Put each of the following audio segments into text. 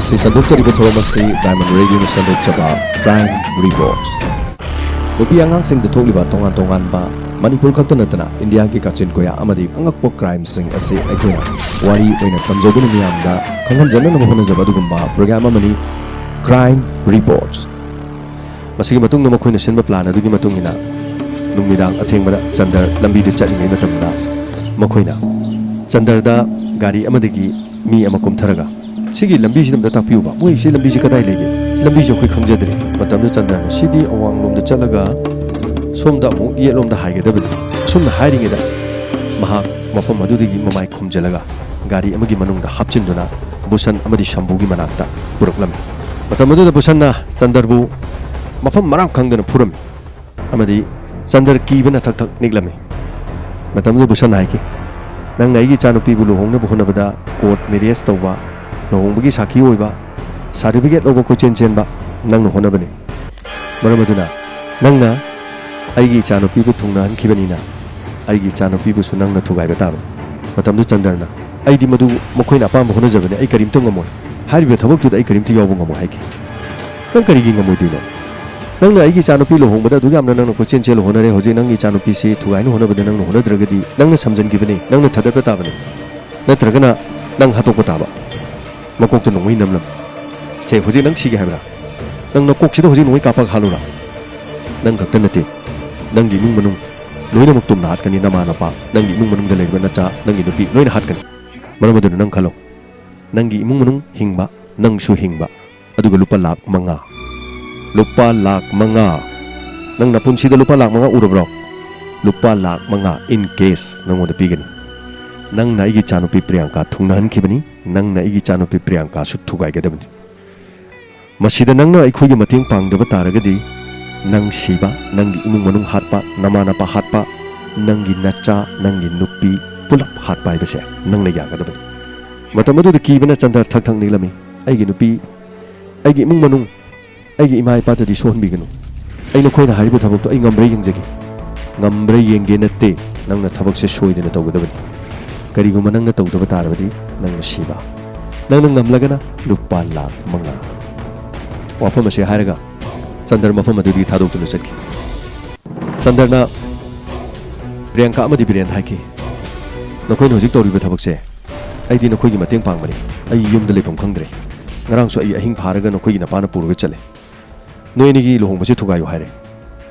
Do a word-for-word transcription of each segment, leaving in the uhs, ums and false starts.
ꯁꯤ ꯁꯟꯗꯣꯛꯆꯔꯤꯕ ꯊꯧꯔꯝ ꯑꯁꯤ Diamond Radioꯅ ꯁꯟꯗꯣꯛꯆꯕ Crime Reports꯫ ꯅꯨꯄꯤ ꯑꯉꯥꯡꯁꯤꯡꯗ ꯊꯣꯛꯂꯤꯕ ꯇꯣꯉꯥꯟ ꯇꯣꯉꯥꯟꯕ, ꯃꯅꯤꯄꯨꯔ ꯈꯛꯇ ꯅꯠꯇꯅ ꯏꯟꯗꯤꯌꯥꯒꯤ ꯀꯥꯆꯤꯟ ꯀꯣꯌꯥ ꯑꯃꯗꯤ ꯑꯉꯛꯄ crimeꯁꯤꯡ ꯑꯁꯤ ꯑꯩꯈꯣꯏꯅ ꯋꯥꯔꯤ ꯑꯣꯏꯅ ꯇꯝꯖꯗꯨꯅ ꯃꯤꯌꯥꯝꯗ ꯈꯪꯍꯟꯖꯅꯅꯕ ꯍꯣꯠꯅꯖꯕ ꯑꯗꯨꯒꯨꯝꯕ program ꯑꯃꯅꯤ Crime Reports꯫ ꯃꯁꯤꯒꯤ ꯃꯇꯨꯡꯗ ꯃꯈꯣꯏꯅ ꯁꯤꯟꯕ plan ꯑꯗꯨꯒꯤ ꯃꯇꯨꯡ ꯏꯟꯅ ꯅꯨꯃꯤꯗꯥꯡ ꯑꯊꯦꯡꯕꯗ ꯆꯟꯗꯔ ꯂꯝꯕꯤꯗ ꯆꯠꯂꯤꯉꯩ ꯃꯇꯝꯗ ꯃꯈꯣꯏꯅ ꯆꯟꯗꯔꯗ ꯒꯥꯔꯤ ꯑꯃꯗꯒꯤ ꯃꯤ ꯑꯃ ꯀꯨꯝꯊꯔꯒ, "ꯁꯤꯒꯤ ꯂꯝꯕꯤꯁꯤꯗ ꯑꯝꯇ ꯇꯥꯛꯄꯤꯌꯨꯕ, ꯃꯣꯏ ꯁꯤ ꯂꯝꯕꯤꯁꯤ ꯀꯗꯥꯏ ꯂꯩꯒꯦ? ꯁꯤ ꯂꯝꯕꯤꯁꯤ ꯑꯩꯈꯣꯏ ꯈꯪꯖꯗ꯭ꯔꯦ"꯫ ꯃꯇꯝꯗꯨꯗ ꯆꯟꯗ꯭ꯔꯅ, "ꯁꯤꯗꯤ ꯑꯋꯥꯡꯂꯣꯝꯗ ꯆꯠꯂꯒ ꯁꯣꯝꯗ ꯑꯃꯨꯛ ꯌꯦꯠꯂꯣꯝꯗ ꯍꯥꯏꯒꯗꯕꯅꯤ"꯫ ꯑꯁꯨꯝꯅ ꯍꯥꯏꯔꯤꯉꯩꯗ ꯃꯍꯥꯛ ꯃꯐꯝ ꯑꯗꯨꯗꯒꯤ ꯃꯃꯥꯏ ꯈꯨꯝꯖꯤꯜꯂꯒ ꯒꯥꯔꯤ ꯑꯃꯒꯤ ꯃꯅꯨꯡꯗ ꯍꯥꯞꯆꯤꯟꯗꯨꯅ ꯕꯨꯁꯟ ꯑꯃꯗꯤ ꯁꯝꯕꯨꯒꯤ ꯃꯅꯥꯛꯇ ꯄꯨꯔꯛꯂꯝꯃꯤ꯫ ꯃꯇꯝ ꯑꯗꯨꯗ ꯕꯨꯁꯟꯅ ꯆꯟꯗꯔꯕꯨ ꯃꯐꯝ ꯃꯔꯥꯡ ꯈꯪꯗꯅ ꯐꯨꯔꯝꯃꯤ ꯑꯃꯗꯤ ꯆꯟꯗꯔ ꯀꯤꯕꯅ ꯊꯛ ꯊꯛ ꯅꯤꯛꯂꯝꯃꯤ꯫ ꯃꯇꯝꯗꯨꯗ ꯕꯨꯁꯟꯅ ꯍꯥꯏꯈꯤ, "ꯅꯪꯅ ꯑꯩꯒꯤ ꯏꯆꯥꯅꯨꯄꯤꯕꯨ ꯂꯨꯍꯣꯡꯅꯕ ꯍꯣꯠꯅꯕꯗ court marriage ꯇꯧꯕ, ꯂꯨꯍꯣꯡꯕꯒꯤ ꯁꯥꯈꯤ ꯑꯣꯏꯕ, certificate ꯂꯧꯕ ꯀꯣꯏꯆꯦꯟ ꯆꯦꯟꯕ ꯅꯪꯅ ꯍꯣꯠꯅꯕꯅꯤ꯫ ꯃꯔꯝ ꯑꯗꯨꯅ ꯅꯪꯅ ꯑꯩꯒꯤ ꯏꯆꯥꯅꯨꯄꯤꯕꯨ ꯊꯨꯡꯅꯍꯟꯈꯤꯕꯅꯤꯅ ꯑꯩꯒꯤ ꯏꯆꯥꯅꯨꯄꯤꯕꯨꯁꯨ ꯅꯪꯅ ꯊꯨꯒꯥꯏꯕ ꯇꯥꯕꯅꯤ"꯫ ꯃꯇꯝꯗꯨ ꯆꯟꯗꯔꯅ, "ꯑꯩꯗꯤ ꯃꯗꯨ ꯃꯈꯣꯏꯅ ꯑꯄꯥꯝꯕ ꯍꯣꯠꯅꯖꯕꯅꯤ, ꯑꯩ ꯀꯔꯤꯝꯇ ꯉꯝꯃꯣꯏ꯫ ꯍꯥꯏꯔꯤꯕ ꯊꯕꯛꯇꯨꯗ ꯑꯩ ꯀꯔꯤꯝꯇ ꯌꯥꯎꯕ ꯉꯝꯃꯣꯏ" ꯍꯥꯏꯈꯤ꯫ "ꯅꯪ ꯀꯔꯤꯒꯤ ꯉꯝꯃꯣꯏꯗꯣꯏꯅꯣ? ꯅꯪꯅ ꯑꯩꯒꯤ ꯏꯆꯥꯅꯨꯄꯤ ꯂꯨꯍꯣꯡꯕꯗ ꯑꯗꯨꯛ ꯌꯥꯝꯅ ꯅꯪꯅ ꯀꯣꯏꯆꯦꯟ ꯆꯦꯜꯂ ꯍꯣꯠꯅꯔꯦ, ꯍꯧꯖꯤꯛ ꯅꯪꯒꯤ ꯏꯆꯥꯅꯨꯄꯤꯁꯤ ꯊꯨꯒꯥꯏꯅ ꯍꯣꯠꯅꯕꯗ ꯅꯪꯅ ꯍꯣꯠꯅꯗ꯭ꯔꯒꯗꯤ ꯅꯪꯅ ꯁꯝꯖꯟꯈꯤꯕꯅꯤ, ꯅꯪꯅ ꯊꯥꯗꯠꯄ ꯇꯥꯕꯅꯤ, ꯅꯠꯇ꯭ꯔꯒꯅ ꯅꯪ ꯍꯥꯠꯇꯣꯛꯄ ꯇꯥꯕ"꯫ ꯃꯀꯣꯛꯇ ꯅꯣꯡꯃꯩ ꯅꯝꯂꯝꯃꯤ꯫ "ꯁꯦ, ꯍꯧꯖꯤꯛ ꯅꯪ ꯁꯤꯒꯦ ꯍꯥꯏꯕ꯭ꯔꯥ? ꯅꯪ ꯅꯀꯣꯛꯁꯤꯗ ꯍꯧꯖꯤꯛ ꯅꯣꯡꯃꯩ ꯀꯥꯞꯄꯒ ꯍꯥꯠꯂꯨꯔꯥ? ꯅꯪ ꯈꯛꯇ ꯅꯠꯇꯦ, ꯅꯪꯒꯤ ꯏꯃꯨꯡ ꯃꯅꯨꯡ ꯂꯣꯏꯅꯃꯛ ꯇꯨꯝꯅ ꯍꯥꯠꯀꯅꯤ, ꯅꯃꯥ ꯅꯄꯥ, ꯅꯪꯒꯤ ꯏꯃꯨꯡ ꯃꯅꯨꯡꯗ ꯂꯩꯔꯤꯕ ꯅꯆꯥ, ꯅꯪꯒꯤ ꯅꯨꯄꯤ ꯂꯣꯏꯅ ꯍꯥꯠꯀꯅꯤ꯫ ꯃꯔꯝ ꯑꯗꯨꯅ ꯅꯪ ꯈꯜꯂꯣ, ꯅꯪꯒꯤ ꯏꯃꯨꯡ ꯃꯅꯨꯡ ꯍꯤꯡꯕ, ꯅꯪꯁꯨ ꯍꯤꯡꯕ, ꯑꯗꯨꯒ ꯂꯨꯄꯥ ꯂꯥꯛ ꯃꯉꯥ, ꯂꯨꯄꯥ ꯂꯥꯛ ꯃꯉꯥ, ꯅꯪ ꯅꯄꯨꯟꯁꯤꯗ ꯂꯨꯄꯥ ꯂꯥꯛ ꯃꯉꯥ ꯎꯔꯕ꯭ꯔꯣ? ꯂꯨꯄꯥ ꯂꯥꯛ ꯃꯉꯥ in cash ꯅꯪꯉꯣꯟꯗ ꯄꯤꯒꯅꯤ꯫ ꯅꯪꯅ ꯑꯩꯒꯤ ꯏꯆꯥꯅꯨꯄꯤ ꯄ꯭ꯔꯤꯌꯥꯡꯀꯥ ꯊꯨꯡꯅꯍꯟꯈꯤꯕꯅꯤ, ꯅꯪꯅ ꯑꯩꯒꯤ ꯏꯆꯥꯅꯨꯄꯤ ꯄ꯭ꯔꯤꯌꯥꯡꯀꯥꯁꯨ ꯊꯨꯒꯥꯏꯒꯗꯕꯅꯤ꯫ ꯃꯁꯤꯗ ꯅꯪꯅ ꯑꯩꯈꯣꯏꯒꯤ ꯃꯇꯦꯡ ꯄꯥꯡꯗꯕ ꯇꯥꯔꯒꯗꯤ ꯅꯪ ꯁꯤꯕ, ꯅꯪꯒꯤ ꯏꯃꯨꯡ ꯃꯅꯨꯡ ꯍꯥꯠꯄ, ꯅꯃꯥ ꯅꯄꯥ ꯍꯥꯠꯄ, ꯅꯪꯒꯤ ꯅꯆꯥ, ꯅꯪꯒꯤ ꯅꯨꯄꯤ ꯄꯨꯂꯞ ꯍꯥꯠꯄ ꯍꯥꯏꯕꯁꯦ ꯅꯪꯅ ꯌꯥꯒꯗꯕꯅꯤ꯫ ꯃꯇꯝ ꯑꯗꯨꯗ ꯀꯤꯕꯅ ꯆꯟꯗꯔ ꯊꯛ ꯊꯛ ꯅꯤꯛꯂꯝꯃꯤ꯫ "ꯑꯩꯒꯤ ꯅꯨꯄꯤ, ꯑꯩꯒꯤ ꯏꯃꯨꯡ ꯃꯅꯨꯡ, ꯑꯩꯒꯤ ꯏꯃꯥ ꯏꯄꯥꯗꯗꯤ ꯁꯣꯛꯍꯟꯕꯤꯒꯅꯨ꯫ ꯑꯩ ꯅꯈꯣꯏꯅ ꯍꯥꯏꯔꯤꯕ ꯊꯕꯛꯇꯣ ꯑꯩ ꯉꯝꯕ꯭ꯔꯥ ꯌꯦꯡꯖꯒꯦ"꯫ "ꯉꯝꯕ꯭ꯔꯥ ꯌꯦꯡꯒꯦ ꯅꯠꯇꯦ, ꯅꯪꯅ ꯊꯕꯛꯁꯦ ꯁꯣꯏꯗꯅ ꯇꯧꯒꯗꯕꯅꯤ꯫ ꯀꯔꯤꯒꯨꯝꯕ ꯅꯪꯅ ꯇꯧꯗꯕ ꯇꯥꯔꯕꯗꯤ ꯅꯪꯅ ꯁꯤꯕ"꯫ ꯅꯪꯅ ꯉꯝꯂꯒꯅ ꯂꯨꯄꯥ ꯂꯥꯈ ꯃꯉꯥ꯫ ꯋꯥꯐꯝ ꯑꯁꯤ ꯍꯥꯏꯔꯒ ꯆꯟꯗꯔ ꯃꯐꯝ ꯑꯗꯨꯗꯒꯤ ꯊꯥꯗꯣꯛꯇꯨꯅ ꯆꯠꯈꯤ꯫ ꯆꯟꯗꯔꯅ ꯄ꯭ꯔꯤꯌꯥꯡꯀꯥ ꯑꯃꯗꯤ ꯕꯤꯔꯦꯟꯗ ꯍꯥꯏꯈꯤ, "ꯅꯈꯣꯏꯅ ꯍꯧꯖꯤꯛ ꯇꯧꯔꯤꯕ ꯊꯕꯛꯁꯦ ꯑꯩꯗꯤ ꯅꯈꯣꯏꯒꯤ ꯃꯇꯦꯡ ꯄꯥꯡꯕꯅꯤ꯫ ꯑꯩ ꯌꯨꯝꯗ ꯂꯩꯐꯝ ꯈꯪꯗ꯭ꯔꯦ꯫ ꯉꯔꯥꯡꯁꯨ ꯑꯩ ꯑꯍꯤꯡ ꯐꯥꯔꯒ ꯅꯈꯣꯏꯒꯤ ꯅꯄꯥꯅ ꯄꯨꯔꯒ ꯆꯠꯂꯦ꯫ ꯅꯣꯏ ꯑꯅꯤꯒꯤ ꯂꯨꯍꯣꯡꯕꯁꯦ ꯊꯨꯒꯥꯏꯌꯨ ꯍꯥꯏꯔꯦ꯫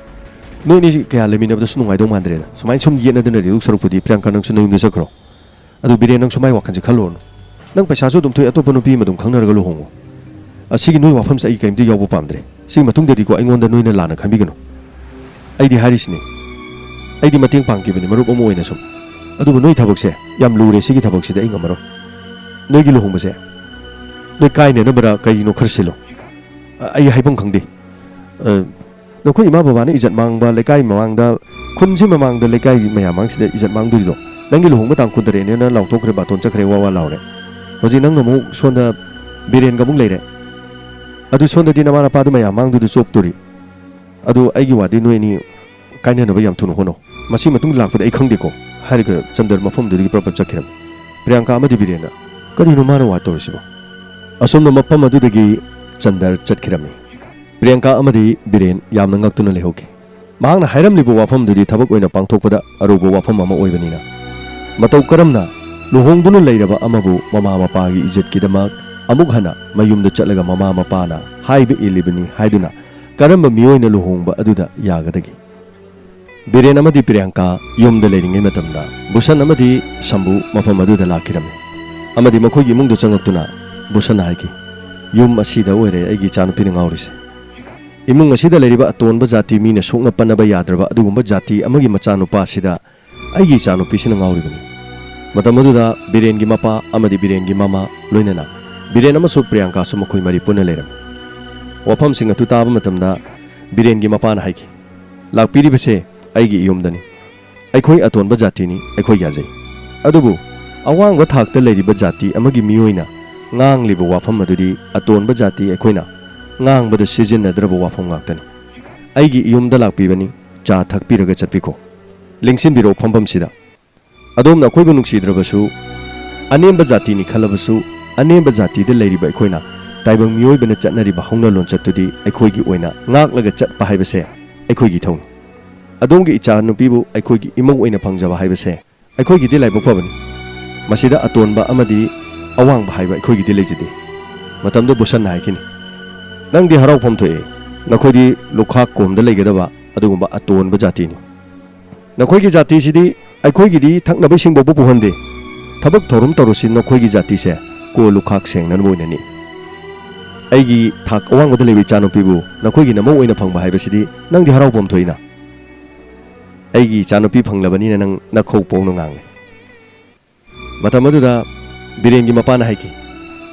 ꯅꯣꯏ ꯑꯅꯤ ꯀꯌꯥ ꯂꯩꯃꯤꯟꯅꯕꯗꯁꯨ ꯅꯨꯡꯉꯥꯏꯗꯧ ꯃꯥꯟꯗ꯭ꯔꯦꯗ꯫ ꯁꯨꯃꯥꯏꯅ ꯁꯨꯝ ꯌꯦꯠꯅꯗꯅ ꯂꯩꯗꯧ ꯁꯔꯨꯛꯄꯨꯗꯤ ꯄ꯭ꯔꯤꯌꯥꯡꯀꯥ, ꯅꯪꯁꯨ ꯅꯌꯨꯝꯗ ꯆꯠꯈ꯭ꯔꯣ꯫ ꯑꯗꯨ ꯕꯤꯔꯦꯟ, ꯅꯪꯁꯨ ꯃꯥꯏ ꯋꯥꯈꯜꯁꯦ ꯈꯜꯂꯨꯔꯅꯨ꯫ ꯅꯪ ꯄꯩꯁꯥꯁꯨ ꯑꯗꯨꯝ ꯊꯣꯛꯑꯦ, ꯑꯇꯣꯞꯄ ꯅꯨꯄꯤ ꯑꯃ ꯑꯗꯨꯝ ꯈꯪꯅꯔꯒ ꯂꯨꯍꯣꯡꯉꯣ꯫ ꯑꯁꯤꯒꯤ ꯅꯣꯏ ꯋꯥꯐꯝꯁꯦ ꯑꯩ ꯀꯔꯤꯝꯇ ꯌꯥꯎꯕ ꯄꯥꯝꯗ꯭ꯔꯦ꯫ ꯁꯤꯒꯤ ꯃꯇꯨꯡꯗꯗꯤꯀꯣ ꯑꯩꯉꯣꯟꯗ ꯅꯣꯏꯅ ꯂꯥꯟꯅ ꯈꯟꯕꯤꯒꯅꯨ꯫ ꯑꯩꯗꯤ ꯍꯥꯏꯔꯤꯁꯤꯅꯤ, ꯑꯩꯗꯤ ꯃꯇꯦꯡ ꯄꯥꯡꯈꯤꯕꯅꯤ ꯃꯔꯨꯞ ꯑꯃ ꯑꯣꯏꯅ ꯁꯨꯝ꯫ ꯑꯗꯨꯕꯨ ꯅꯣꯏ ꯊꯕꯛꯁꯦ ꯌꯥꯝ ꯂꯨꯔꯦ, ꯁꯤꯒꯤ ꯊꯕꯛꯁꯤꯗꯤ ꯑꯩ ꯉꯝꯃꯔꯣꯏ꯫ ꯅꯣꯏꯒꯤ ꯂꯨꯍꯣꯡꯕꯁꯦ ꯅꯣꯏ ꯀꯥꯏꯅꯅꯕꯔꯥ ꯀꯩꯒꯤꯅꯣ ꯈꯔ ꯁꯤꯜꯂꯣ꯫ ꯑ-, ꯑꯩ ꯍꯥꯏꯐꯝ ꯈꯪꯗꯦ꯫ ꯑ, ꯅꯈꯣꯏ ꯏꯃꯥ ꯕꯕꯥꯅ ꯏꯖꯠ ꯃꯥꯡꯕ, ꯂꯩꯀꯥꯏ ꯃꯃꯥꯡꯗ, ꯈꯨꯟꯁꯤ ꯃꯃꯥꯡꯗ, ꯂꯩꯀꯥꯏꯒꯤ ꯃꯌꯥꯝ ꯃꯥꯡꯁꯤꯗ ꯏꯖꯠ ꯃꯥꯡꯗꯣꯔꯤꯗꯣ? ꯅꯪꯒꯤ ꯂꯨꯍꯣꯡꯕ ꯇꯥꯡ ꯀꯨꯟꯇꯔꯦꯠꯅꯦꯅ ꯂꯥꯎꯊꯣꯛꯈ꯭ꯔꯦ, ꯕꯥꯇꯣꯟ ꯆꯠꯈ꯭ꯔꯦ, ꯋꯥ ꯋꯥ ꯂꯥꯎꯔꯦ꯫ ꯍꯧꯖꯤꯛ ꯅꯪꯅ ꯑꯃꯨꯛ ꯁꯣꯝꯗ ꯕꯤꯔꯦꯟꯒ ꯑꯃꯨꯛ ꯂꯩꯔꯦ꯫ ꯑꯗꯨ ꯁꯣꯝꯗꯗꯤ ꯅꯃꯥ ꯅꯄꯥꯗꯨ ꯃꯌꯥꯝ ꯃꯥꯡꯗꯨꯗ ꯆꯣꯞꯇꯣꯔꯤ꯫ ꯑꯗꯨ ꯑꯩꯒꯤ ꯋꯥꯗꯤ ꯅꯣꯏ ꯑꯅꯤ ꯀꯥꯏꯅꯅꯕ ꯌꯥꯝ ꯊꯨꯅ ꯍꯣꯠꯅꯧ꯫ ꯃꯁꯤ ꯃꯇꯨꯡ ꯂꯥꯛꯄꯗ ꯑꯩ ꯈꯪꯗꯦꯀꯣ," ꯍꯥꯏꯔꯒ ꯆꯟꯗꯔ ꯃꯐꯝꯗꯨꯗꯒꯤ ꯄ꯭ꯔꯞ ꯄ꯭ꯔꯞ ꯆꯠꯈꯤꯔꯝꯃꯤ꯫ ꯄ꯭ꯔꯤꯌꯥꯡꯀꯥ ꯑꯃꯗꯤ ꯕꯤꯔꯦꯟꯅ, "ꯀꯔꯤꯅꯣ ꯃꯥꯅ ꯋꯥ ꯇꯧꯔꯤꯁꯤꯕꯣ?" ꯑꯁꯣꯝꯗ ꯃꯐꯝ ꯑꯗꯨꯗꯒꯤ ꯆꯟꯗꯔ ꯆꯠꯈꯤꯔꯝꯃꯤ꯫ ꯄ꯭ꯔꯤꯌꯥꯡꯀꯥ ꯑꯃꯗꯤ ꯕꯤꯔꯦꯟ ꯌꯥꯝꯅ ꯉꯛꯇꯨꯅ ꯂꯩꯍꯧꯈꯤ꯫ ꯃꯍꯥꯛꯅ ꯍꯥꯏꯔꯝꯂꯤꯕ ꯋꯥꯐꯝꯗꯨꯗꯤ ꯊꯕꯛ ꯑꯣꯏꯅ ꯄꯥꯡꯊꯣꯛꯄꯗ ꯑꯔꯨꯕ ꯋꯥꯐꯝ ꯑꯃ ꯑꯣꯏꯕꯅꯤꯅ꯫ ꯃꯇꯧ ꯀꯔꯝꯅ ꯂꯨꯍꯣꯡꯗꯨꯅ ꯂꯩꯔꯕ ꯑꯃꯕꯨ ꯃꯃꯥ ꯃꯄꯥꯒꯤ ꯏꯖꯠꯀꯤꯗꯃꯛ ꯑꯃꯨꯛ ꯍꯟꯅ ꯃꯌꯨꯝꯗ ꯆꯠꯂꯒ ꯃꯃꯥ ꯃꯄꯥꯅ ꯍꯥꯏꯕ ꯏꯜꯂꯤꯕꯅꯤ ꯍꯥꯏꯗꯨꯅ ꯀꯔꯝꯕ ꯃꯤꯑꯣꯏꯅ ꯂꯨꯍꯣꯡꯕ ꯑꯗꯨꯗ ꯌꯥꯒꯗꯒꯦ? ꯕꯤꯔꯦꯟ ꯑꯃꯗꯤ ꯄ꯭ꯔꯤꯌꯥꯡꯀꯥ ꯌꯨꯝꯗ ꯂꯩꯔꯤꯉꯩ ꯃꯇꯝꯗ ꯚꯨꯁꯟ ꯑꯃꯗꯤ ꯁꯝꯕꯨ ꯃꯐꯝ ꯑꯗꯨꯗ ꯂꯥꯛꯈꯤꯔꯝꯃꯤ ꯑꯃꯗꯤ ꯃꯈꯣꯏꯒꯤ ꯏꯃꯨꯡꯗ ꯆꯪꯉꯛꯇꯨꯅ ꯚꯨꯁꯟꯅ ꯍꯥꯏꯈꯤ, "ꯌꯨꯝ ꯑꯁꯤꯗ ꯑꯣꯏꯔꯦ ꯑꯩꯒꯤ ꯏꯆꯥꯅꯨꯄꯤꯅ ꯉꯥꯎꯔꯤꯁꯦ꯫ ꯏꯃꯨꯡ ꯑꯁꯤꯗ ꯂꯩꯔꯤꯕ ꯑꯇꯣꯟꯕ ꯖꯥꯇꯤ, ꯃꯤꯅ ꯁꯣꯛꯅ ꯄꯟꯅꯕ ꯌꯥꯗ꯭ꯔꯕ ꯑꯗꯨꯒꯨꯝꯕ ꯖꯥꯇꯤ ꯑꯃꯒꯤ ꯃꯆꯥꯅꯨꯄꯥꯁꯤꯗ ꯑꯩꯒꯤ ꯏꯆꯥꯅꯨꯄꯤꯁꯤꯅ ꯉꯥꯎꯔꯤꯕꯅꯤ꯫" ꯃꯇꯝ ꯑꯗꯨꯗ ꯕꯤꯔꯦꯟꯒꯤ ꯃꯄꯥ ꯑꯃꯗꯤ ꯕꯤꯔꯦꯟꯒꯤ ꯃꯃꯥ ꯂꯣꯏꯅꯅ ꯕꯤꯔꯦꯟ ꯑꯃꯁꯨꯡ ꯄ꯭ꯔꯤꯌꯥꯡꯀꯥꯁꯨ ꯃꯈꯣꯏ ꯃꯔꯤ ꯄꯨꯟꯅ ꯂꯩꯔꯝꯃꯤ꯫ ꯋꯥꯐꯝꯁꯤꯡ ꯑꯗꯨ ꯇꯥꯕ ꯃꯇꯝꯗ ꯕꯤꯔꯦꯟꯒꯤ ꯃꯄꯥꯅ ꯍꯥꯏꯈꯤ, "ꯂꯥꯛꯄꯤꯔꯤꯕꯁꯦ ꯑꯩꯒꯤ ꯏꯌꯨꯝꯗꯅꯤ꯫ ꯑꯩꯈꯣꯏ ꯑꯇꯣꯟꯕ ꯖꯥꯇꯤꯅꯤ, ꯑꯩꯈꯣꯏ ꯌꯥꯖꯩ꯫ ꯑꯗꯨꯕꯨ ꯑꯋꯥꯡꯕ ꯊꯥꯛꯇ ꯂꯩꯔꯤꯕ ꯖꯥꯇꯤ ꯑꯃꯒꯤ ꯃꯤꯑꯣꯏꯅ ꯉꯥꯡꯂꯤꯕ ꯋꯥꯐꯝ ꯑꯗꯨꯗꯤ ꯑꯇꯣꯟꯕ ꯖꯥꯇꯤ ꯑꯩꯈꯣꯏꯅ ꯉꯥꯡꯕꯗ ꯁꯤꯖꯤꯟꯅꯗ꯭ꯔꯕ ꯋꯥꯐꯝ ꯉꯥꯛꯇꯅꯤ꯫ ꯑꯩꯒꯤ ꯏꯌꯨꯝꯗ ꯂꯥꯛꯄꯤꯕꯅꯤ, ꯆꯥ ꯊꯛꯄꯤꯔꯒ ꯆꯠꯄꯤꯈꯣ꯫ ꯂꯦꯡꯁꯤꯟꯕꯤꯔꯣ ꯐꯝꯐꯝꯁꯤꯗ꯫ ꯑꯗꯣꯝꯅ ꯑꯩꯈꯣꯏꯕꯨ ꯅꯨꯡꯁꯤꯗ꯭ꯔꯕꯁꯨ, ꯑꯅꯦꯝꯕ ꯖꯥꯇꯤꯅꯤ ꯈꯜꯂꯕꯁꯨ, ꯑꯅꯦꯝꯕ ꯖꯥꯇꯤꯗ ꯂꯩꯔꯤꯕ ꯑꯩꯈꯣꯏꯅ ꯇꯥꯏꯕꯪ ꯃꯤꯑꯣꯏꯕꯅ ꯆꯠꯅꯔꯤꯕ ꯍꯧꯅ ꯂꯣꯟꯆꯠꯇꯨꯗꯤ ꯑꯩꯈꯣꯏꯒꯤ ꯑꯣꯏꯅ ꯉꯥꯛꯂꯒ ꯆꯠꯄ ꯍꯥꯏꯕꯁꯦ ꯑꯩꯈꯣꯏꯒꯤ ꯏꯊꯧꯅꯤ꯫ ꯑꯗꯣꯝꯒꯤ ꯏꯆꯥꯅꯨꯄꯤꯕꯨ ꯑꯩꯈꯣꯏꯒꯤ ꯏꯃꯧ ꯑꯣꯏꯅ ꯐꯪꯖꯕ ꯍꯥꯏꯕꯁꯦ ꯑꯩꯈꯣꯏꯒꯤꯗꯤ ꯂꯥꯏꯕꯛ ꯐꯕꯅꯤ꯫ ꯃꯁꯤꯗ ꯑꯇꯣꯟꯕ ꯑꯃꯗꯤ ꯑꯋꯥꯡꯕ ꯍꯥꯏꯕ ꯑꯩꯈꯣꯏꯒꯤꯗꯤ ꯂꯩꯖꯗꯦ꯫ ꯃꯇꯝꯗꯨ ꯕꯨꯁꯟꯅ ꯍꯥꯏꯈꯤꯅꯤ, "ꯅꯪꯗꯤ ꯍꯔꯥꯎꯐꯝ ꯊꯣꯛꯑꯦ, ꯅꯈꯣꯏꯗꯤ ꯂꯨꯈꯥꯛ ꯀꯣꯝꯗ ꯂꯩꯒꯗꯕ ꯑꯗꯨꯒꯨꯝꯕ ꯑꯇꯣꯟꯕ ꯖꯥꯇꯤꯅꯤ꯫ ꯅꯈꯣꯏꯒꯤ ꯖꯥꯇꯤꯁꯤꯗꯤ ꯑꯩꯈꯣꯏꯒꯤꯗꯤ ꯊꯛꯅꯕ ꯏꯁꯤꯡ ꯐꯥꯎꯕ ꯄꯨꯍꯟꯗꯦ꯫ ꯊꯕꯛ ꯊꯧꯔꯝ ꯇꯧꯔꯁꯤ ꯅꯈꯣꯏꯒꯤ ꯖꯥꯇꯤꯁꯦ ꯀꯣ ꯂꯨꯈꯥꯛ ꯁꯦꯡꯅꯅꯕ ꯑꯣꯏꯅꯅꯤ꯫ ꯑꯩꯒꯤ ꯊꯥꯛ ꯑꯋꯥꯡꯕꯗ ꯂꯩꯕ ꯏꯆꯥꯅꯨꯄꯤꯕꯨ ꯅꯈꯣꯏꯒꯤ ꯅꯃꯧ ꯑꯣꯏꯅ ꯐꯪꯕ ꯍꯥꯏꯕꯁꯤꯗꯤ ꯅꯪꯗꯤ ꯍꯔꯥꯎꯐꯝ ꯊꯣꯛꯏꯅ꯫ ꯑꯩꯒꯤ ꯏꯆꯥꯅꯨꯄꯤ ꯐꯪꯂꯕꯅꯤꯅ ꯅꯪ ꯅꯈꯧ ꯄꯣꯡꯅ ꯉꯥꯡꯂꯦ"꯫ ꯃꯇꯝ ꯑꯗꯨꯗ ꯕꯤꯔꯦꯟꯒꯤ ꯃꯄꯥꯅ ꯍꯥꯏꯈꯤ,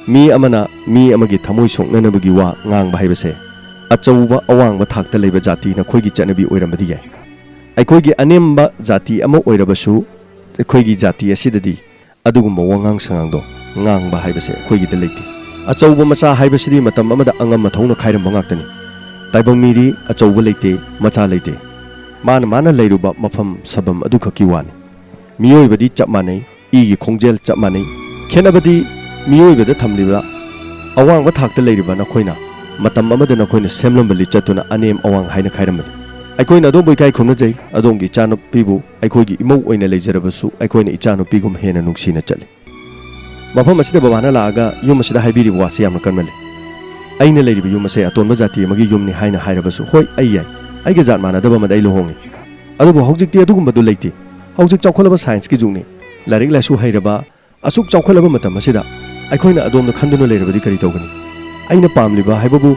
"ꯃꯤ ꯑꯃꯅ ꯃꯤ ꯑꯃꯒꯤ ꯊꯃꯣꯏ ꯁꯣꯛꯅꯅꯕꯒꯤ ꯋꯥ ꯉꯥꯡꯕ ꯍꯥꯏꯕꯁꯦ ꯑꯆꯧꯕ ꯑꯋꯥꯡꯕ ꯊꯥꯛꯇ ꯂꯩꯕ ꯖꯥꯇꯤ ꯅꯈꯣꯏꯒꯤ ꯆꯠꯅꯕꯤ ꯑꯣꯏꯔꯝꯕꯗꯤ ꯌꯥꯏ꯫ ꯑꯩꯈꯣꯏꯒꯤ ꯑꯅꯦꯝꯕ ꯖꯥꯇꯤ ꯑꯃ ꯑꯣꯏꯔꯕꯁꯨ ꯑꯩꯈꯣꯏꯒꯤ ꯖꯥꯇꯤ ꯑꯁꯤꯗꯗꯤ ꯑꯗꯨꯒꯨꯝꯕ ꯋꯥꯉꯥꯡ ꯁꯉꯥꯡꯗꯣ ꯉꯥꯡꯕ ꯍꯥꯏꯕꯁꯦ ꯑꯩꯈꯣꯏꯒꯤꯗ ꯂꯩꯇꯦ꯫ ꯑꯆꯧꯕ ꯃꯆꯥ ꯍꯥꯏꯕꯁꯤꯗꯤ ꯃꯇꯝ ꯑꯃꯗ ꯑꯉꯝ ꯑꯊꯧꯅ ꯈꯥꯏꯔꯝꯕ ꯉꯥꯛꯇꯅꯤ꯫ ꯇꯥꯏꯕꯪ ꯃꯤꯗꯤ ꯑꯆꯧꯕ ꯂꯩꯇꯦ, ꯃꯆꯥ ꯂꯩꯇꯦ꯫ ꯃꯥꯅ ꯃꯥꯅ ꯂꯩꯔꯨꯕ ꯃꯐꯝ ꯁꯕꯝ ꯑꯗꯨꯈꯛꯀꯤ ꯋꯥꯅꯤ꯫ ꯃꯤꯑꯣꯏꯕꯗꯤ ꯆꯞ ꯃꯥꯟꯅꯩ, ꯏꯒꯤ ꯈꯣꯡꯖꯦꯜ ꯆꯞ ꯃꯥꯟꯅꯩ꯫ ꯈꯦꯠꯅꯕꯗꯤ ꯃꯤꯑꯣꯏꯕꯗ ꯊꯝꯂꯤꯕ ꯑꯋꯥꯡꯕ ꯊꯥꯛꯇ ꯂꯩꯔꯤꯕ ꯅꯈꯣꯏꯅ ꯃꯇꯝ ꯑꯃꯗ ꯅꯈꯣꯏꯅ ꯁꯦꯝꯂꯝꯕ ꯂꯤꯆꯠꯇꯨꯅ ꯑꯅꯦꯝ ꯑꯋꯥꯡ ꯍꯥꯏꯅ ꯈꯥꯏꯔꯝꯕꯅꯤ꯫ ꯑꯩꯈꯣꯏꯅ ꯑꯗꯣꯝꯕꯨ ꯏꯀꯥꯏ ꯈꯨꯝꯅꯖꯩ, ꯑꯗꯣꯝꯒꯤ ꯏꯆꯥꯅꯨꯄꯤꯕꯨ ꯑꯩꯈꯣꯏꯒꯤ ꯏꯃꯧ ꯑꯣꯏꯅ ꯂꯩꯖꯔꯕꯁꯨ ꯑꯩꯈꯣꯏꯅ ꯏꯆꯥꯅꯨꯄꯤꯒꯨꯝ ꯍꯦꯟꯅ ꯅꯨꯡꯁꯤꯅ ꯆꯠꯂꯤ꯫ ꯃꯐꯝ ꯑꯁꯤꯗ ꯕꯕꯥꯅ ꯂꯥꯛꯑꯒ ꯌꯨꯝ ꯑꯁꯤꯗ ꯍꯥꯏꯕꯤꯔꯤꯕ ꯋꯥꯁꯤ ꯌꯥꯝꯅ ꯀꯟꯃꯜꯂꯤ꯫ ꯑꯩꯅ ꯂꯩꯔꯤꯕ ꯌꯨꯝ ꯑꯁꯦ ꯑꯇꯣꯟꯕ ꯖꯥꯇꯤ ꯑꯃꯒꯤ ꯌꯨꯝꯅꯤ ꯍꯥꯏꯅ ꯍꯥꯏꯔꯕꯁꯨ, ꯍꯣꯏ, ꯑꯩ ꯌꯥꯏ, ꯑꯩꯒ ꯖꯥꯠ ꯃꯥꯟꯅꯗꯕ ꯑꯃꯗ ꯑꯩ ꯂꯨꯍꯣꯡꯉꯤ꯫ ꯑꯗꯨꯕꯨ ꯍꯧꯖꯤꯛꯇꯤ ꯑꯗꯨꯒꯨꯝꯕꯗꯨ ꯂꯩꯇꯦ꯫ ꯍꯧꯖꯤꯛ ꯆꯥꯎꯈꯠꯂꯕ ꯁꯥꯏꯟꯁꯀꯤ ꯖꯨꯒꯅꯤ꯫ ꯂꯥꯏꯔꯤꯛ ꯂꯥꯏꯁꯨ ꯍꯩꯔꯕ, ꯑꯁꯨꯛ ꯆꯥꯎꯈꯠꯂꯕ ꯃꯇꯝ ꯑꯁꯤꯗ ꯑꯩꯈꯣꯏꯅ ꯑꯗꯣꯝꯗ ꯈꯟꯗꯨꯅ ꯂꯩꯔꯕꯗꯤ ꯀꯔꯤ ꯇꯧꯒꯅꯤ? ꯑꯩꯅ ꯄꯥꯝꯂꯤꯕ ꯍꯥꯏꯕꯕꯨ,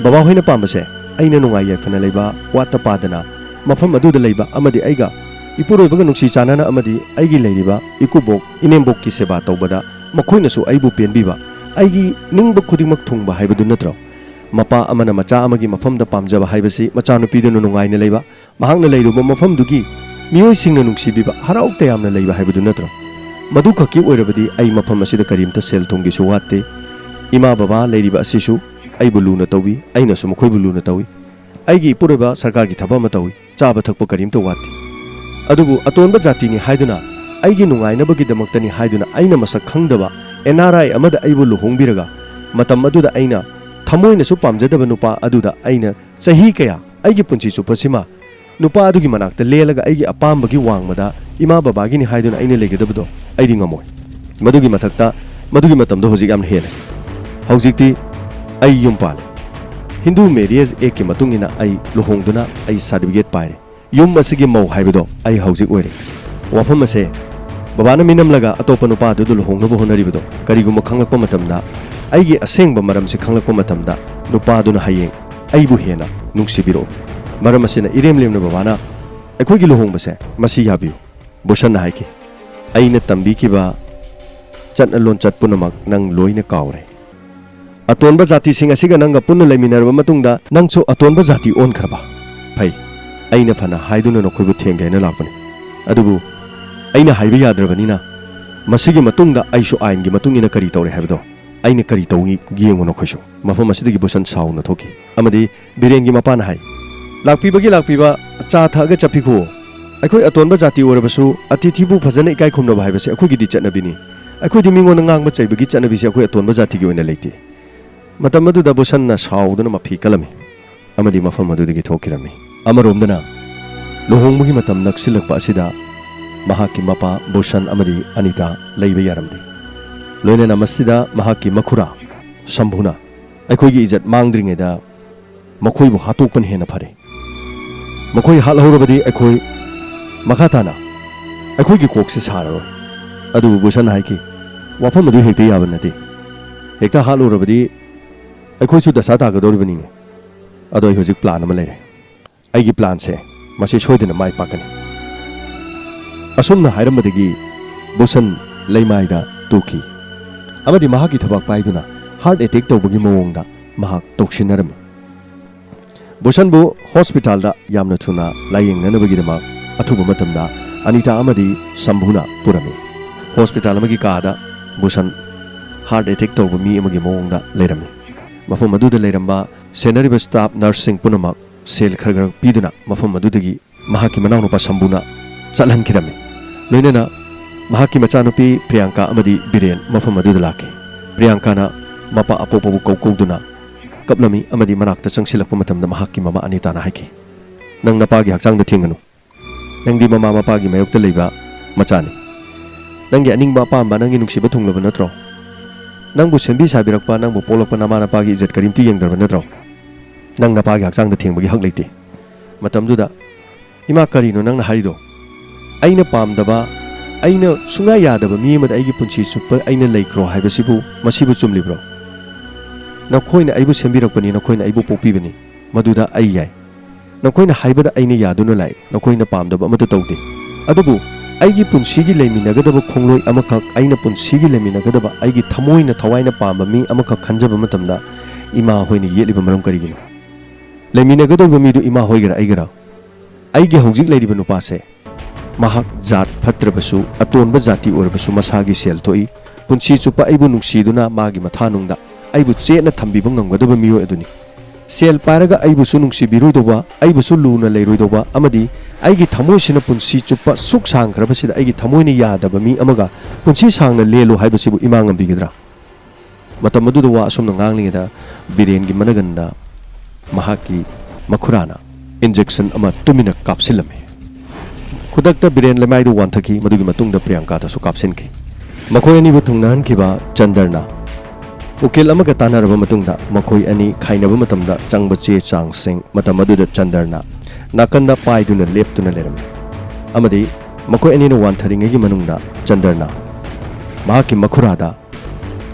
ꯕꯕꯥ ꯍꯣꯏꯅ ꯄꯥꯝꯕꯁꯦ ꯑꯩꯅ ꯅꯨꯡꯉꯥꯏ ꯌꯥꯏꯐꯅ ꯂꯩꯕ, ꯋꯥꯠꯇ ꯄꯥꯗꯅ ꯃꯐꯝ ꯑꯗꯨꯗ ꯂꯩꯕ ꯑꯃꯗꯤ ꯑꯩꯒ ꯏꯄꯨꯔꯣꯏꯕꯒ ꯅꯨꯡꯁꯤ ꯆꯥꯟꯅꯅ ꯑꯃꯗꯤ ꯑꯩꯒꯤ ꯂꯩꯔꯤꯕ ꯏꯀꯨꯕꯣꯛ ꯏꯅꯦꯝꯕꯣꯛꯀꯤ ꯁꯦꯕꯥ ꯇꯧꯕꯗ ꯃꯈꯣꯏꯅꯁꯨ ꯑꯩꯕꯨ ꯄꯦꯟꯕꯤꯕ, ꯑꯩꯒꯤ ꯅꯤꯡꯕ ꯈꯨꯗꯤꯡꯃꯛ ꯊꯨꯡꯕ ꯍꯥꯏꯕꯗꯨ ꯅꯠꯇ꯭ꯔꯣ? ꯃꯄꯥ ꯑꯃꯅ ꯃꯆꯥ ꯑꯃꯒꯤ ꯃꯐꯝꯗ ꯄꯥꯝꯖꯕ ꯍꯥꯏꯕꯁꯤ ꯃꯆꯥꯅꯨꯄꯤꯗꯨꯅ ꯅꯨꯡꯉꯥꯏꯅ ꯂꯩꯕ, ꯃꯍꯥꯛꯅ ꯂꯩꯔꯨꯕ ꯃꯐꯝꯗꯨꯒꯤ ꯃꯤꯑꯣꯏꯁꯤꯡꯅ ꯅꯨꯡꯁꯤꯕꯤꯕ, ꯍꯔꯥꯎ ꯇꯌꯥꯝꯅ ꯂꯩꯕ ꯍꯥꯏꯕꯗꯨ ꯅꯠꯇ꯭ꯔꯣ? ꯃꯗꯨ ꯈꯛꯀꯤ ꯑꯣꯏꯔꯕꯗꯤ ꯑꯩ ꯃꯐꯝ ꯑꯁꯤꯗ ꯀꯔꯤꯝꯇ ꯁꯦꯜ ꯊꯨꯝꯒꯤꯁꯨ ꯋꯥꯠꯇꯦ꯫ ꯏꯃꯥ ꯕꯕꯥ ꯂꯩꯔꯤꯕ ꯑꯁꯤꯁꯨ ꯑꯩꯕꯨ ꯂꯨꯅ ꯇꯧꯕꯤ, ꯑꯩꯅꯁꯨ ꯃꯈꯣꯏꯕꯨ ꯂꯨꯅ ꯇꯧꯏ꯫ ꯑꯩꯒꯤ ꯏꯄꯨꯔꯣꯏꯕ ꯁꯔꯀꯥꯔꯒꯤ ꯊꯕꯛ ꯑꯃ ꯇꯧꯏ, ꯆꯥꯕ ꯊꯛꯄ ꯀꯔꯤꯝꯇ ꯋꯥꯠꯇꯦ꯫ ꯑꯗꯨꯕꯨ ꯑꯇꯣꯟꯕ ꯖꯥꯇꯤꯅꯤ ꯍꯥꯏꯗꯨꯅ, ꯑꯩꯒꯤ ꯅꯨꯡꯉꯥꯏꯅꯕꯒꯤꯗꯃꯛꯇꯅꯤ ꯍꯥꯏꯗꯨꯅ ꯑꯩꯅ ꯃꯁꯛ ꯈꯪꯗꯕ, ꯑꯦꯟ ꯑꯥꯔ ꯑꯥꯏ ꯑꯃꯗ ꯑꯩꯕꯨ ꯂꯨꯍꯣꯡꯕꯤꯔꯒ, ꯃꯇꯝ ꯑꯗꯨꯗ ꯑꯩꯅ ꯊꯃꯣꯏꯅꯁꯨ ꯄꯥꯝꯖꯗꯕ ꯅꯨꯄꯥ ꯑꯗꯨꯗ ꯑꯩꯅ ꯆꯍꯤ ꯀꯌꯥ, ꯑꯩꯒꯤ ꯄꯨꯟꯁꯤ ꯆꯨꯞꯄꯁꯤꯃ ꯅꯨꯄꯥ ꯑꯗꯨꯒꯤ ꯃꯅꯥꯛꯇ ꯂꯦꯜꯂꯒ ꯑꯩꯒꯤ ꯑꯄꯥꯝꯕꯒꯤ ꯋꯥꯡꯃꯗ ꯏꯃꯥ ꯕꯕꯥꯒꯤꯅꯤ ꯍꯥꯏꯗꯨꯅ ꯑꯩꯅ ꯂꯩꯒꯗꯕꯗꯣ ꯑꯩꯗꯤ ꯉꯝꯃꯣꯏ꯫ ꯃꯗꯨꯒꯤ ꯃꯊꯛꯇ, ꯃꯗꯨꯒꯤ ꯃꯇꯝꯗꯣ ꯍꯧꯖꯤꯛ ꯌꯥꯝꯅ ꯍꯦꯜꯂꯦ꯫ ꯍꯧꯖꯤꯛꯇꯤ ꯑꯩ ꯌꯨꯝ ꯄꯥꯜꯂꯦ꯫ ꯍꯤꯟꯗꯨ ꯃꯦꯔꯤꯌꯦꯖ ꯑꯦꯛꯀꯤ ꯃꯇꯨꯡ ꯏꯟꯅ ꯑꯩ ꯂꯨꯍꯣꯡꯗꯨꯅ ꯑꯩ ꯁꯥꯔꯇꯤꯐꯤꯀꯦꯠ ꯄꯥꯏꯔꯦ꯫ ꯌꯨꯝ ꯑꯁꯤꯒꯤ ꯃꯧ ꯍꯥꯏꯕꯗꯣ ꯑꯩ ꯍꯧꯖꯤꯛ ꯑꯣꯏꯔꯦ꯫ ꯋꯥꯐꯝ ꯑꯁꯦ ꯕꯕꯥꯅ ꯃꯤꯅꯝꯂꯒ ꯑꯇꯣꯞꯄ ꯅꯨꯄꯥ ꯑꯗꯨꯗ ꯂꯨꯍꯣꯡꯅꯕ ꯍꯣꯠꯅꯔꯤꯕꯗꯣ ꯀꯔꯤꯒꯨꯝꯕ ꯈꯪꯂꯛꯄ ꯃꯇꯝꯗ, ꯑꯩꯒꯤ ꯑꯁꯦꯡꯕ ꯃꯔꯝꯁꯤ ꯈꯪꯂꯛꯄ ꯃꯇꯝꯗ, ꯅꯨꯄꯥꯗꯨꯅ ꯍꯌꯦꯡ ꯑꯩꯕꯨ ꯍꯦꯟꯅ ꯅꯨꯡꯁꯤꯕꯤꯔꯛꯑꯣ꯫ ꯃꯔꯝ ꯑꯁꯤꯅ ꯏꯔꯦꯝ ꯂꯦꯝꯅ ꯕꯕꯥꯅ ꯑꯩꯈꯣꯏꯒꯤ ꯂꯨꯍꯣꯡꯕꯁꯦ ꯃꯁꯤ ꯌꯥꯕꯤꯌꯨ꯫ ꯕꯨꯁꯟꯅ ꯍꯥꯏꯈꯤ, "ꯑꯩꯅ ꯇꯝꯕꯤꯈꯤꯕ ꯆꯠꯅ ꯂꯣꯟꯆꯠ ꯄꯨꯝꯅꯃꯛ ꯅꯪ ꯂꯣꯏꯅ ꯀꯥꯎꯔꯦ꯫ ꯑꯇꯣꯟꯕ ꯖꯥꯇꯤꯁꯤꯡ ꯑꯁꯤꯒ ꯅꯪꯒ ꯄꯨꯟꯅ ꯂꯩꯃꯤꯟꯅꯔꯕ ꯃꯇꯨꯡꯗ ꯅꯪꯁꯨ ꯑꯇꯣꯟꯕ ꯖꯥꯇꯤ ꯑꯣꯟꯈ꯭ꯔꯕ? ꯐꯩ, ꯑꯩꯅ ꯐꯅ ꯍꯥꯏꯗꯨꯅ ꯅꯈꯣꯏꯕꯨ ꯊꯦꯝꯒꯦ ꯍꯥꯏꯅ ꯂꯥꯛꯄꯅꯤ꯫ ꯑꯗꯨꯕꯨ ꯑꯩꯅ ꯍꯥꯏꯕ ꯌꯥꯗ꯭ꯔꯕꯅꯤꯅ ꯃꯁꯤꯒꯤ ꯃꯇꯨꯡꯗ ꯑꯩꯁꯨ ꯑꯥꯏꯟꯒꯤ ꯃꯇꯨꯡ ꯏꯟꯅ ꯀꯔꯤ ꯇꯧꯔꯦ ꯍꯥꯏꯕꯗꯣ ꯑꯩꯅ ꯀꯔꯤ ꯇꯧꯏ ꯌꯦꯡꯉꯨ ꯅꯈꯣꯏꯁꯨ꯫" ꯃꯐꯝ ꯑꯁꯤꯗꯒꯤ ꯕꯨꯁꯟ ꯁꯥꯎꯅ ꯊꯣꯛꯈꯤ ꯑꯃꯗꯤ ꯕꯤꯔꯦꯟꯒꯤ ꯃꯄꯥꯅ ꯍꯥꯏ, "ꯂꯥꯛꯄꯤꯕꯒꯤ ꯂꯥꯛꯄꯤꯕ, ꯆꯥ ꯊꯛꯑꯒ ꯆꯠꯄꯤꯈꯣ꯫ ꯑꯩꯈꯣꯏ ꯑꯇꯣꯟꯕ ꯖꯥꯇꯤ ꯑꯣꯏꯔꯕꯁꯨ ꯑꯇꯤꯊꯤꯕꯨ ꯐꯖꯅ ꯏꯀꯥꯏ ꯈꯨꯝꯅꯕ ꯍꯥꯏꯕꯁꯤ ꯑꯩꯈꯣꯏꯒꯤꯗꯤ ꯆꯠꯅꯕꯤꯅꯤ꯫ ꯑꯩꯈꯣꯏꯗꯤ ꯃꯤꯉꯣꯟꯗ ꯉꯥꯡꯕ ꯆꯩꯕꯒꯤ ꯆꯠꯅꯕꯤꯁꯤ ꯑꯩꯈꯣꯏ ꯑꯇꯣꯟꯕ ꯖꯥꯇꯤꯒꯤ ꯑꯣꯏꯅ ꯂꯩꯇꯦ꯫" ꯃꯇꯝ ꯑꯗꯨꯗ ꯕꯨꯁꯟꯅ ꯁꯥꯎꯗꯨꯅ ꯃꯐꯤ ꯀꯜꯂꯝꯃꯤ ꯑꯃꯗꯤ ꯃꯐꯝ ꯑꯗꯨꯗꯒꯤ ꯊꯣꯛꯈꯤꯔꯝꯃꯤ꯫ ꯑꯃꯔꯣꯝꯗꯅ, ꯂꯨꯍꯣꯡꯕꯒꯤ ꯃꯇꯝ ꯅꯛꯁꯤꯜꯂꯛꯄ ꯑꯁꯤꯗ ꯃꯍꯥꯛꯀꯤ ꯃꯄꯥ ꯕꯨꯁꯟ ꯑꯃꯗꯤ ꯑꯅꯤꯇꯥ ꯂꯩꯕ ꯌꯥꯔꯝꯗꯦ꯫ ꯂꯣꯏꯅꯅ ꯃꯁꯤꯗ ꯃꯍꯥꯛꯀꯤ ꯃꯈꯨꯔꯥ ꯁꯝꯚꯨꯅ, "ꯑꯩꯈꯣꯏꯒꯤ ꯏꯖꯠ ꯃꯥꯡꯗ꯭ꯔꯤꯉꯩꯗ ꯃꯈꯣꯏꯕꯨ ꯍꯥꯠꯇꯣꯛꯄꯅ ꯍꯦꯟꯅ ꯐꯔꯦ꯫ ꯃꯈꯣꯏ ꯍꯥꯠꯍꯧꯔꯕꯗꯤ ꯑꯩꯈꯣꯏ ꯃꯈꯥ ꯇꯥꯅ ꯑꯩꯈꯣꯏꯒꯤ ꯀꯣꯛꯁꯦ ꯁꯥꯔꯔꯣꯏ꯫" ꯑꯗꯨꯕꯨ ꯕꯨꯁꯟꯅ ꯍꯥꯏꯈꯤ, "ꯋꯥꯐꯝ ꯑꯗꯨ ꯍꯦꯛꯇ ꯌꯥꯕ ꯅꯠꯇꯦ꯫ ꯍꯦꯛꯇ ꯍꯥꯠꯂꯨꯔꯕꯗꯤ ꯑꯩꯈꯣꯏꯁꯨ ꯗꯁꯥ ꯇꯥꯒꯗꯧꯔꯤꯕꯅꯤꯅꯦ꯫ ꯑꯗꯣ ꯑꯩ ꯍꯧꯖꯤꯛ ꯄ꯭ꯂꯥꯟ ꯑꯃ ꯂꯩꯔꯦ꯫ ꯑꯩꯒꯤ ꯄ꯭ꯂꯥꯟꯁꯦ ꯃꯁꯤ ꯁꯣꯏꯗꯅ ꯃꯥꯏ ꯄꯥꯛꯀꯅꯤ꯫" ꯑꯁꯨꯝꯅ ꯍꯥꯏꯔꯝꯕꯗꯒꯤ ꯕꯨꯁꯟ ꯂꯩꯃꯥꯏꯗ ꯇꯨꯈꯤ ꯑꯃꯗꯤ ꯃꯍꯥꯛꯀꯤ ꯊꯕꯥꯛ ꯄꯥꯏꯗꯨꯅ ꯍꯥꯔꯠ ꯑꯦꯇꯦꯛ ꯇꯧꯕꯒꯤ ꯃꯑꯣꯡꯗ ꯃꯍꯥꯛ ꯇꯣꯛꯁꯤꯟꯅꯔꯝꯃꯤ꯫ ꯕꯨꯁꯟꯕꯨ ꯍꯣꯁꯄꯤꯇꯥꯜꯗ ꯌꯥꯝꯅ ꯊꯨꯅ ꯂꯥꯌꯦꯡꯅꯅꯕꯒꯤꯗꯃꯛ ꯑꯊꯨꯕ ꯃꯇꯝꯗ ꯑꯅꯤꯇꯥ ꯑꯃꯗꯤ ꯁꯝꯚꯨꯅ ꯄꯨꯔꯝꯃꯤ꯫ ꯍꯣꯁꯄꯤꯇꯥꯜ ꯑꯃꯒꯤ ꯀꯥꯗ ꯕꯨꯁꯟ ꯍꯥꯔꯠ ꯑꯦꯇꯦꯛ ꯇꯧꯕ ꯃꯤ ꯑꯃꯒꯤ ꯃꯑꯣꯡꯗ ꯂꯩꯔꯝꯃꯤ꯫ ꯃꯐꯝ ꯑꯗꯨꯗ ꯂꯩꯔꯝꯕ ꯁꯦꯟꯅꯔꯤꯕ ꯁ꯭ꯇꯥꯐ ꯅꯔꯁꯁꯤꯡ ꯄꯨꯝꯅꯃꯛ ꯁꯦꯜ ꯈꯔ ꯈꯔ ꯄꯤꯗꯨꯅ ꯃꯐꯝ ꯑꯗꯨꯗꯒꯤ ꯃꯍꯥꯛꯀꯤ ꯃꯅꯥꯎꯅꯨꯄꯥ ꯁꯝꯕꯨꯅ ꯆꯠꯍꯟꯈꯤꯔꯝꯃꯤ꯫ ꯂꯣꯏꯅꯅ ꯃꯍꯥꯛꯀꯤ ꯃꯆꯥꯅꯨꯄꯤ ꯄ꯭ꯔꯤꯌꯥꯡꯀꯥ ꯑꯃꯗꯤ ꯕꯤꯔꯦꯟ ꯃꯐꯝ ꯑꯗꯨꯗ ꯂꯥꯛꯈꯤ꯫ ꯄ꯭ꯔꯤꯌꯥꯡꯀꯥꯅ ꯃꯄꯥ ꯑꯄꯣꯛꯄꯕꯨ ꯀꯧ ꯀꯧꯗꯨꯅ ꯀꯞꯂꯝꯃꯤ ꯑꯃꯗꯤ ꯃꯅꯥꯛꯇ ꯆꯪꯁꯤꯜꯂꯛꯄ ꯃꯇꯝꯗ ꯃꯍꯥꯛꯀꯤ ꯃꯃꯥ ꯑꯅꯤꯇꯥꯅ ꯍꯥꯏꯈꯤ, "ꯅꯪ ꯅꯄꯥꯒꯤ ꯍꯛꯆꯥꯡꯗ ꯊꯦꯡꯒꯅꯨ꯫ ꯅꯪꯗꯤ ꯃꯃꯥ ꯃꯄꯥꯒꯤ ꯃꯥꯌꯣꯛꯇ ꯂꯩꯕ ꯃꯆꯥꯅꯤ꯫ ꯅꯪꯒꯤ ꯑꯅꯤꯡꯕ ꯑꯄꯥꯝꯕ, ꯅꯪꯒꯤ ꯅꯨꯡꯁꯤꯕ ꯊꯨꯡꯂꯕ ꯅꯠꯇ꯭ꯔꯣ? ꯅꯪꯕꯨ ꯁꯦꯝꯕꯤ ꯁꯥꯕꯤꯔꯛꯄ, ꯅꯪꯕꯨ ꯄꯣꯛꯂꯛꯄ ꯅꯃꯥ ꯅꯄꯥꯒꯤ ꯏꯖꯠ ꯀꯔꯤꯝꯇ ꯌꯦꯡꯗ꯭ꯔꯕ ꯅꯠꯇ꯭ꯔꯣ? ꯅꯪ ꯅꯄꯥꯒꯤ ꯍꯛꯆꯥꯡꯗ ꯊꯦꯡꯕꯒꯤ ꯍꯛ ꯂꯩꯇꯦ꯫" ꯃꯇꯝꯗꯨꯗ, "ꯏꯃꯥ, ꯀꯔꯤꯅꯣ ꯅꯪꯅ ꯍꯥꯏꯔꯤꯗꯣ? ꯑꯩꯅ ꯄꯥꯝꯗꯕ, ꯑꯩꯅ ꯁꯨꯡꯌꯥ ꯌꯥꯗꯕ ꯃꯤ ꯑꯃꯗ ꯑꯩꯒꯤ ꯄꯨꯟꯁꯤ ꯆꯨꯞꯄ ꯑꯩꯅ ꯂꯩꯈ꯭ꯔꯣ ꯍꯥꯏꯕꯁꯤꯕꯨ, ꯃꯁꯤꯕꯨ ꯆꯨꯝꯂꯤꯕ꯭ꯔꯣ? ꯅꯈꯣꯏꯅ ꯑꯩꯕꯨ ꯁꯦꯝꯕꯤꯔꯛꯄꯅꯤ, ꯅꯈꯣꯏꯅ ꯑꯩꯕꯨ ꯄꯣꯛꯄꯤꯕꯅꯤ, ꯃꯗꯨꯗ ꯑꯩ ꯌꯥꯏ꯫ ꯅꯈꯣꯏꯅ ꯍꯥꯏꯕꯗ ꯑꯩꯅ ꯌꯥꯗꯨꯅ ꯂꯥꯛꯏ, ꯅꯈꯣꯏꯅ ꯄꯥꯝꯗꯕ ꯑꯃꯠꯇ ꯇꯧꯗꯦ꯫ ꯑꯗꯨꯕꯨ ꯑꯩꯒꯤ ꯄꯨꯟꯁꯤꯒꯤ ꯂꯩꯃꯤꯟꯅꯒꯗꯕ ꯈꯣꯡꯂꯣꯏ ꯑꯃꯈꯛ, ꯑꯩꯅ ꯄꯨꯟꯁꯤꯒꯤ ꯂꯩꯃꯤꯟꯅꯒꯗꯕ, ꯑꯩꯒꯤ ꯊꯃꯣꯏꯅ ꯊꯋꯥꯏꯅ ꯄꯥꯝꯕ ꯃꯤ ꯑꯃꯈꯛ ꯈꯟꯖꯕ ꯃꯇꯝꯗ ꯏꯃꯥ ꯍꯣꯏꯅ ꯌꯦꯠꯂꯤꯕ ꯃꯔꯝ ꯀꯔꯤꯒꯤꯅꯣ? ꯂꯩꯃꯤꯟꯅꯒꯗꯧꯔꯤꯕ ꯃꯤꯗꯨ ꯏꯃꯥ ꯍꯣꯏꯒꯔ ꯑꯩꯒꯔ? ꯑꯩꯒꯤ ꯍꯧꯖꯤꯛ ꯂꯩꯔꯤꯕ ꯅꯨꯄꯥꯁꯦ, ꯃꯍꯥꯛ ꯖꯥꯠ ꯐꯠꯇ꯭ꯔꯕꯁꯨ, ꯑꯇꯣꯟꯕ ꯖꯥꯇꯤ ꯑꯣꯏꯔꯕꯁꯨ ꯃꯁꯥꯒꯤ ꯁꯦꯜ ꯊꯣꯛꯏ, ꯄꯨꯟꯁꯤ ꯆꯨꯞꯄ ꯑꯩꯕꯨ ꯅꯨꯡꯁꯤꯗꯨꯅ ꯃꯥꯒꯤ ꯃꯊꯥꯅꯨꯡꯗ ꯑꯩꯕꯨ ꯆꯦꯠꯅ ꯊꯝꯕꯤꯕ ꯉꯝꯒꯗꯕ ꯃꯤꯑꯣꯏ ꯑꯗꯨꯅꯤ꯫ ꯁꯦꯜ ꯄꯥꯏꯔꯒ ꯑꯩꯕꯨꯁꯨ ꯅꯨꯡꯁꯤꯕꯤꯔꯣꯏꯗꯧꯕ, ꯑꯩꯕꯨꯁꯨ ꯂꯨꯅ ꯂꯩꯔꯣꯏꯗꯧꯕ ꯑꯃꯗꯤ ꯑꯩꯒꯤ ꯊꯃꯣꯏꯁꯤꯅ ꯄꯨꯟꯁꯤ ꯆꯨꯞꯄ ꯁꯨꯛ ꯁꯥꯡꯈ꯭ꯔꯕꯁꯤꯗ ꯑꯩꯒꯤ ꯊꯃꯣꯏꯅ ꯌꯥꯗꯕ ꯃꯤ ꯑꯃꯒ ꯄꯨꯟꯁꯤ ꯁꯥꯡꯅ ꯂꯦꯜꯂꯨ ꯍꯥꯏꯕꯁꯤꯕꯨ ꯏꯃꯥ ꯉꯝꯕꯤꯒꯗ꯭ꯔꯥ?" ꯃꯇꯝ ꯑꯗꯨꯗ ꯋꯥ ꯑꯁꯨꯝꯅ ꯉꯥꯡꯂꯤꯉꯩꯗ ꯕꯤꯔꯦꯟꯒꯤ ꯃꯅꯒꯟꯗ ꯃꯍꯥꯛꯀꯤ ꯃꯈꯨꯔꯥꯅ injection ꯑꯃ ꯇꯨꯃꯤꯟꯅ ꯀꯥꯞꯁꯤꯜꯂꯝꯃꯤ꯫ ꯈꯨꯗꯛꯇ ꯕꯤꯔꯦꯟ ꯂꯩꯃꯥꯏꯗꯨ ꯋꯥꯟꯊꯈꯤ, ꯃꯗꯨꯒꯤ ꯃꯇꯨꯡꯗ ꯄ꯭ꯔꯤꯌꯥꯡꯀꯥꯗꯁꯨ ꯀꯥꯞꯁꯤꯟꯈꯤ꯫ ꯃꯈꯣꯏ ꯑꯅꯤꯕꯨ ꯊꯨꯡꯅꯍꯟꯈꯤꯕ ꯆꯟꯗꯔꯅ ꯎꯀꯤꯜ ꯑꯃꯒ ꯇꯥꯟꯅꯔꯕ ꯃꯇꯨꯡꯗ ꯃꯈꯣꯏ ꯑꯅꯤ ꯈꯥꯏꯅꯕ ꯃꯇꯝꯗ ꯆꯪꯕ ꯆꯦ ꯆꯥꯡꯁꯤꯡ, ꯃꯇꯝ ꯑꯗꯨꯗ ꯆꯟꯗꯔꯅ ꯅꯥꯀꯟꯗ ꯄꯥꯏꯗꯨꯅ ꯂꯦꯞꯇꯨꯅ ꯂꯩꯔꯝꯃꯤ ꯑꯃꯗꯤ ꯃꯈꯣꯏ ꯑꯅꯤꯅ ꯋꯥꯟꯊꯔꯤꯉꯩꯒꯤ ꯃꯅꯨꯡꯗ ꯆꯟꯗꯔꯅ ꯃꯍꯥꯛꯀꯤ ꯃꯈꯨꯔꯥꯗ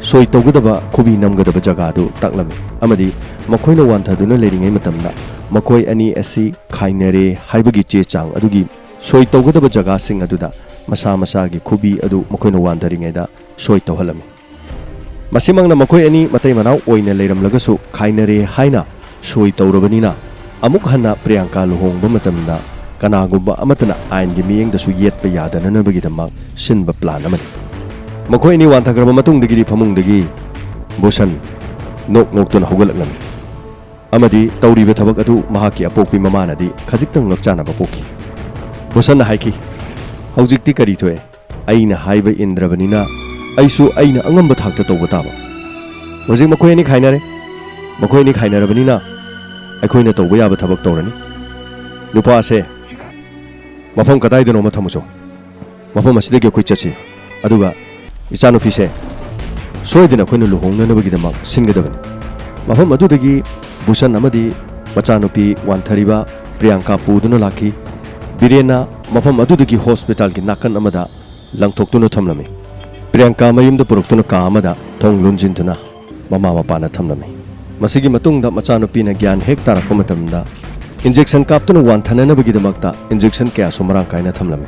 ꯁꯣꯏ ꯇꯧꯒꯗꯕ ꯈꯨꯕꯤ ꯅꯝꯒꯗꯕ ꯖꯒꯥꯗꯨ ꯇꯥꯛꯂꯝꯃꯤ ꯑꯃꯗꯤ ꯃꯈꯣꯏꯅ ꯋꯥꯟꯊꯗꯨꯅ ꯂꯩꯔꯤꯉꯩ ꯃꯇꯝꯗ ꯃꯈꯣꯏ ꯑꯅꯤ ꯑꯁꯤ ꯈꯥꯏꯅꯔꯦ ꯍꯥꯏꯕꯒꯤ ꯆꯦ ꯆꯥꯡ ꯑꯗꯨꯒꯤ ꯁꯣꯏ ꯇꯧꯒꯗꯕ ꯖꯒꯥꯁꯤꯡ ꯑꯗꯨꯗ ꯃꯁꯥ ꯃꯁꯥꯒꯤ ꯈꯨꯕꯤ ꯑꯗꯨ ꯃꯈꯣꯏꯅ ꯋꯥꯟꯊꯔꯤꯉꯩꯗ ꯁꯣꯏ ꯇꯧꯍꯜꯂꯝꯃꯤ꯫ ꯃꯁꯤꯃꯛꯅ ꯃꯈꯣꯏ ꯑꯅꯤ ꯃꯇꯩ ꯃꯅꯥꯎ ꯑꯣꯏꯅ ꯂꯩꯔꯝꯂꯒꯁꯨ ꯈꯥꯏꯅꯔꯦ ꯍꯥꯏꯅ ꯁꯣꯏ ꯇꯧꯔꯕꯅꯤꯅ ꯑꯃꯨꯛ ꯍꯟꯅ ꯄ꯭ꯔꯤꯌꯥꯡꯀꯥ ꯂꯨꯍꯣꯡꯕ ꯃꯇꯝꯗ ꯀꯅꯥꯒꯨꯝꯕ ꯑꯃꯠꯇꯅ ꯑꯥꯏꯟꯒꯤ ꯃꯤꯠꯌꯦꯡꯗꯁꯨ ꯌꯦꯠꯄ ꯌꯥꯗꯅꯅꯕꯒꯤꯗꯃꯛ ꯁꯤꯟꯕ plan ꯑꯃꯅꯤ꯫ ꯃꯈꯣꯏ ꯑꯅꯤ ꯋꯥꯟꯊꯈ꯭ꯔꯕ ꯃꯇꯨꯡꯗꯒꯤꯗꯤ ꯐꯃꯨꯡꯗꯒꯤ ꯚꯨꯁꯟ ꯅꯣꯛ ꯅꯣꯛꯇꯨꯅ ꯍꯧꯒꯠꯂꯛꯂꯝꯃꯤ ꯑꯃꯗꯤ ꯇꯧꯔꯤꯕ ꯊꯕꯛ ꯑꯗꯨ ꯃꯍꯥꯛꯀꯤ ꯑꯄꯣꯛꯄꯤ ꯃꯃꯥꯅꯗꯤ ꯈꯖꯤꯛꯇꯪ ꯉꯛꯆꯥꯅꯕ ꯄꯣꯛꯈꯤ꯫ ꯚꯨꯁꯟꯅ ꯍꯥꯏꯈꯤ, "ꯍꯧꯖꯤꯛꯇꯤ ꯀꯔꯤ ꯊꯣꯛꯑꯦ? ꯑꯩꯅ ꯍꯥꯏꯕ ꯏꯟꯗ꯭ꯔꯕꯅꯤꯅ ꯑꯩꯁꯨ ꯑꯩꯅ ꯑꯉꯝꯕ ꯊꯥꯛꯇ ꯇꯧꯕ ꯇꯥꯕ꯫ ꯍꯧꯖꯤꯛ ꯃꯈꯣꯏ ꯑꯅꯤ ꯈꯥꯏꯅꯔꯦ꯫ ꯃꯈꯣꯏ ꯑꯅꯤ ꯈꯥꯏꯅꯔꯕꯅꯤꯅ ꯑꯩꯈꯣꯏꯅ ꯇꯧꯕ ꯌꯥꯕ ꯊꯕꯛ ꯇꯧꯔꯅꯤ꯫ ꯅꯨꯄꯥꯁꯦ ꯃꯐꯝ ꯀꯗꯥꯏꯗꯅꯣ ꯑꯃ ꯊꯝꯃꯨꯁꯣ꯫ ꯃꯐꯝ ꯑꯁꯤꯗꯒꯤ ꯑꯩꯈꯣꯏ ꯆꯠꯁꯤ꯫ ꯑꯗꯨꯒ ꯏꯆꯥꯅꯨꯄꯤꯁꯦ ꯁꯣꯏꯗꯅ ꯑꯩꯈꯣꯏꯅ ꯂꯨꯍꯣꯡꯅꯅꯕꯒꯤꯗꯃꯛ ꯁꯤꯟꯒꯗꯕꯅꯤ꯫ ꯃꯐꯝ ꯑꯗꯨꯗꯒꯤ ꯚꯨꯁꯟ ꯑꯃꯗꯤ ꯃꯆꯥꯅꯨꯄꯤ ꯋꯥꯟꯊꯔꯤꯕ ꯄ꯭ꯔꯤꯌꯥꯡꯀꯥ ꯄꯨꯗꯨꯅ ꯂꯥꯛꯈꯤ꯫ ꯕꯤꯔꯦꯟꯅ ꯃꯐꯝ ꯑꯗꯨꯗꯒꯤ ꯍꯣꯁꯄꯤꯇꯥꯜꯒꯤ ꯅꯥꯀꯟ ꯑꯃꯗ ꯂꯪꯊꯣꯛꯇꯨꯅ ꯊꯝꯂꯝꯃꯤ꯫ ꯄ꯭ꯔꯤꯌꯥꯡꯀꯥ ꯃꯌꯨꯝꯗ ꯄꯨꯔꯛꯇꯨꯅ ꯀꯥ ꯑꯃꯗ ꯊꯣꯡ ꯂꯣꯟꯁꯤꯟꯗꯨꯅ ꯃꯃꯥ ꯃꯄꯥꯅ ꯊꯝꯂꯝꯃꯤ꯫ ꯃꯁꯤꯒꯤ ꯃꯇꯨꯡꯗ ꯃꯆꯥꯅꯨꯄꯤꯅ ꯒ꯭ꯌꯥꯟ ꯍꯦꯛ ꯇꯥꯔꯛꯄ ꯃꯇꯝꯗ ꯏꯟꯖꯦꯛꯁꯟ ꯀꯥꯞꯇꯨꯅ ꯋꯥꯟꯊꯅꯅꯕꯒꯤꯗꯃꯛꯇ ꯏꯟꯖꯦꯛꯁꯟ ꯀꯌꯥꯁꯨ ꯃꯔꯥꯡ ꯀꯥꯏꯅ ꯊꯝꯂꯝꯃꯤ꯫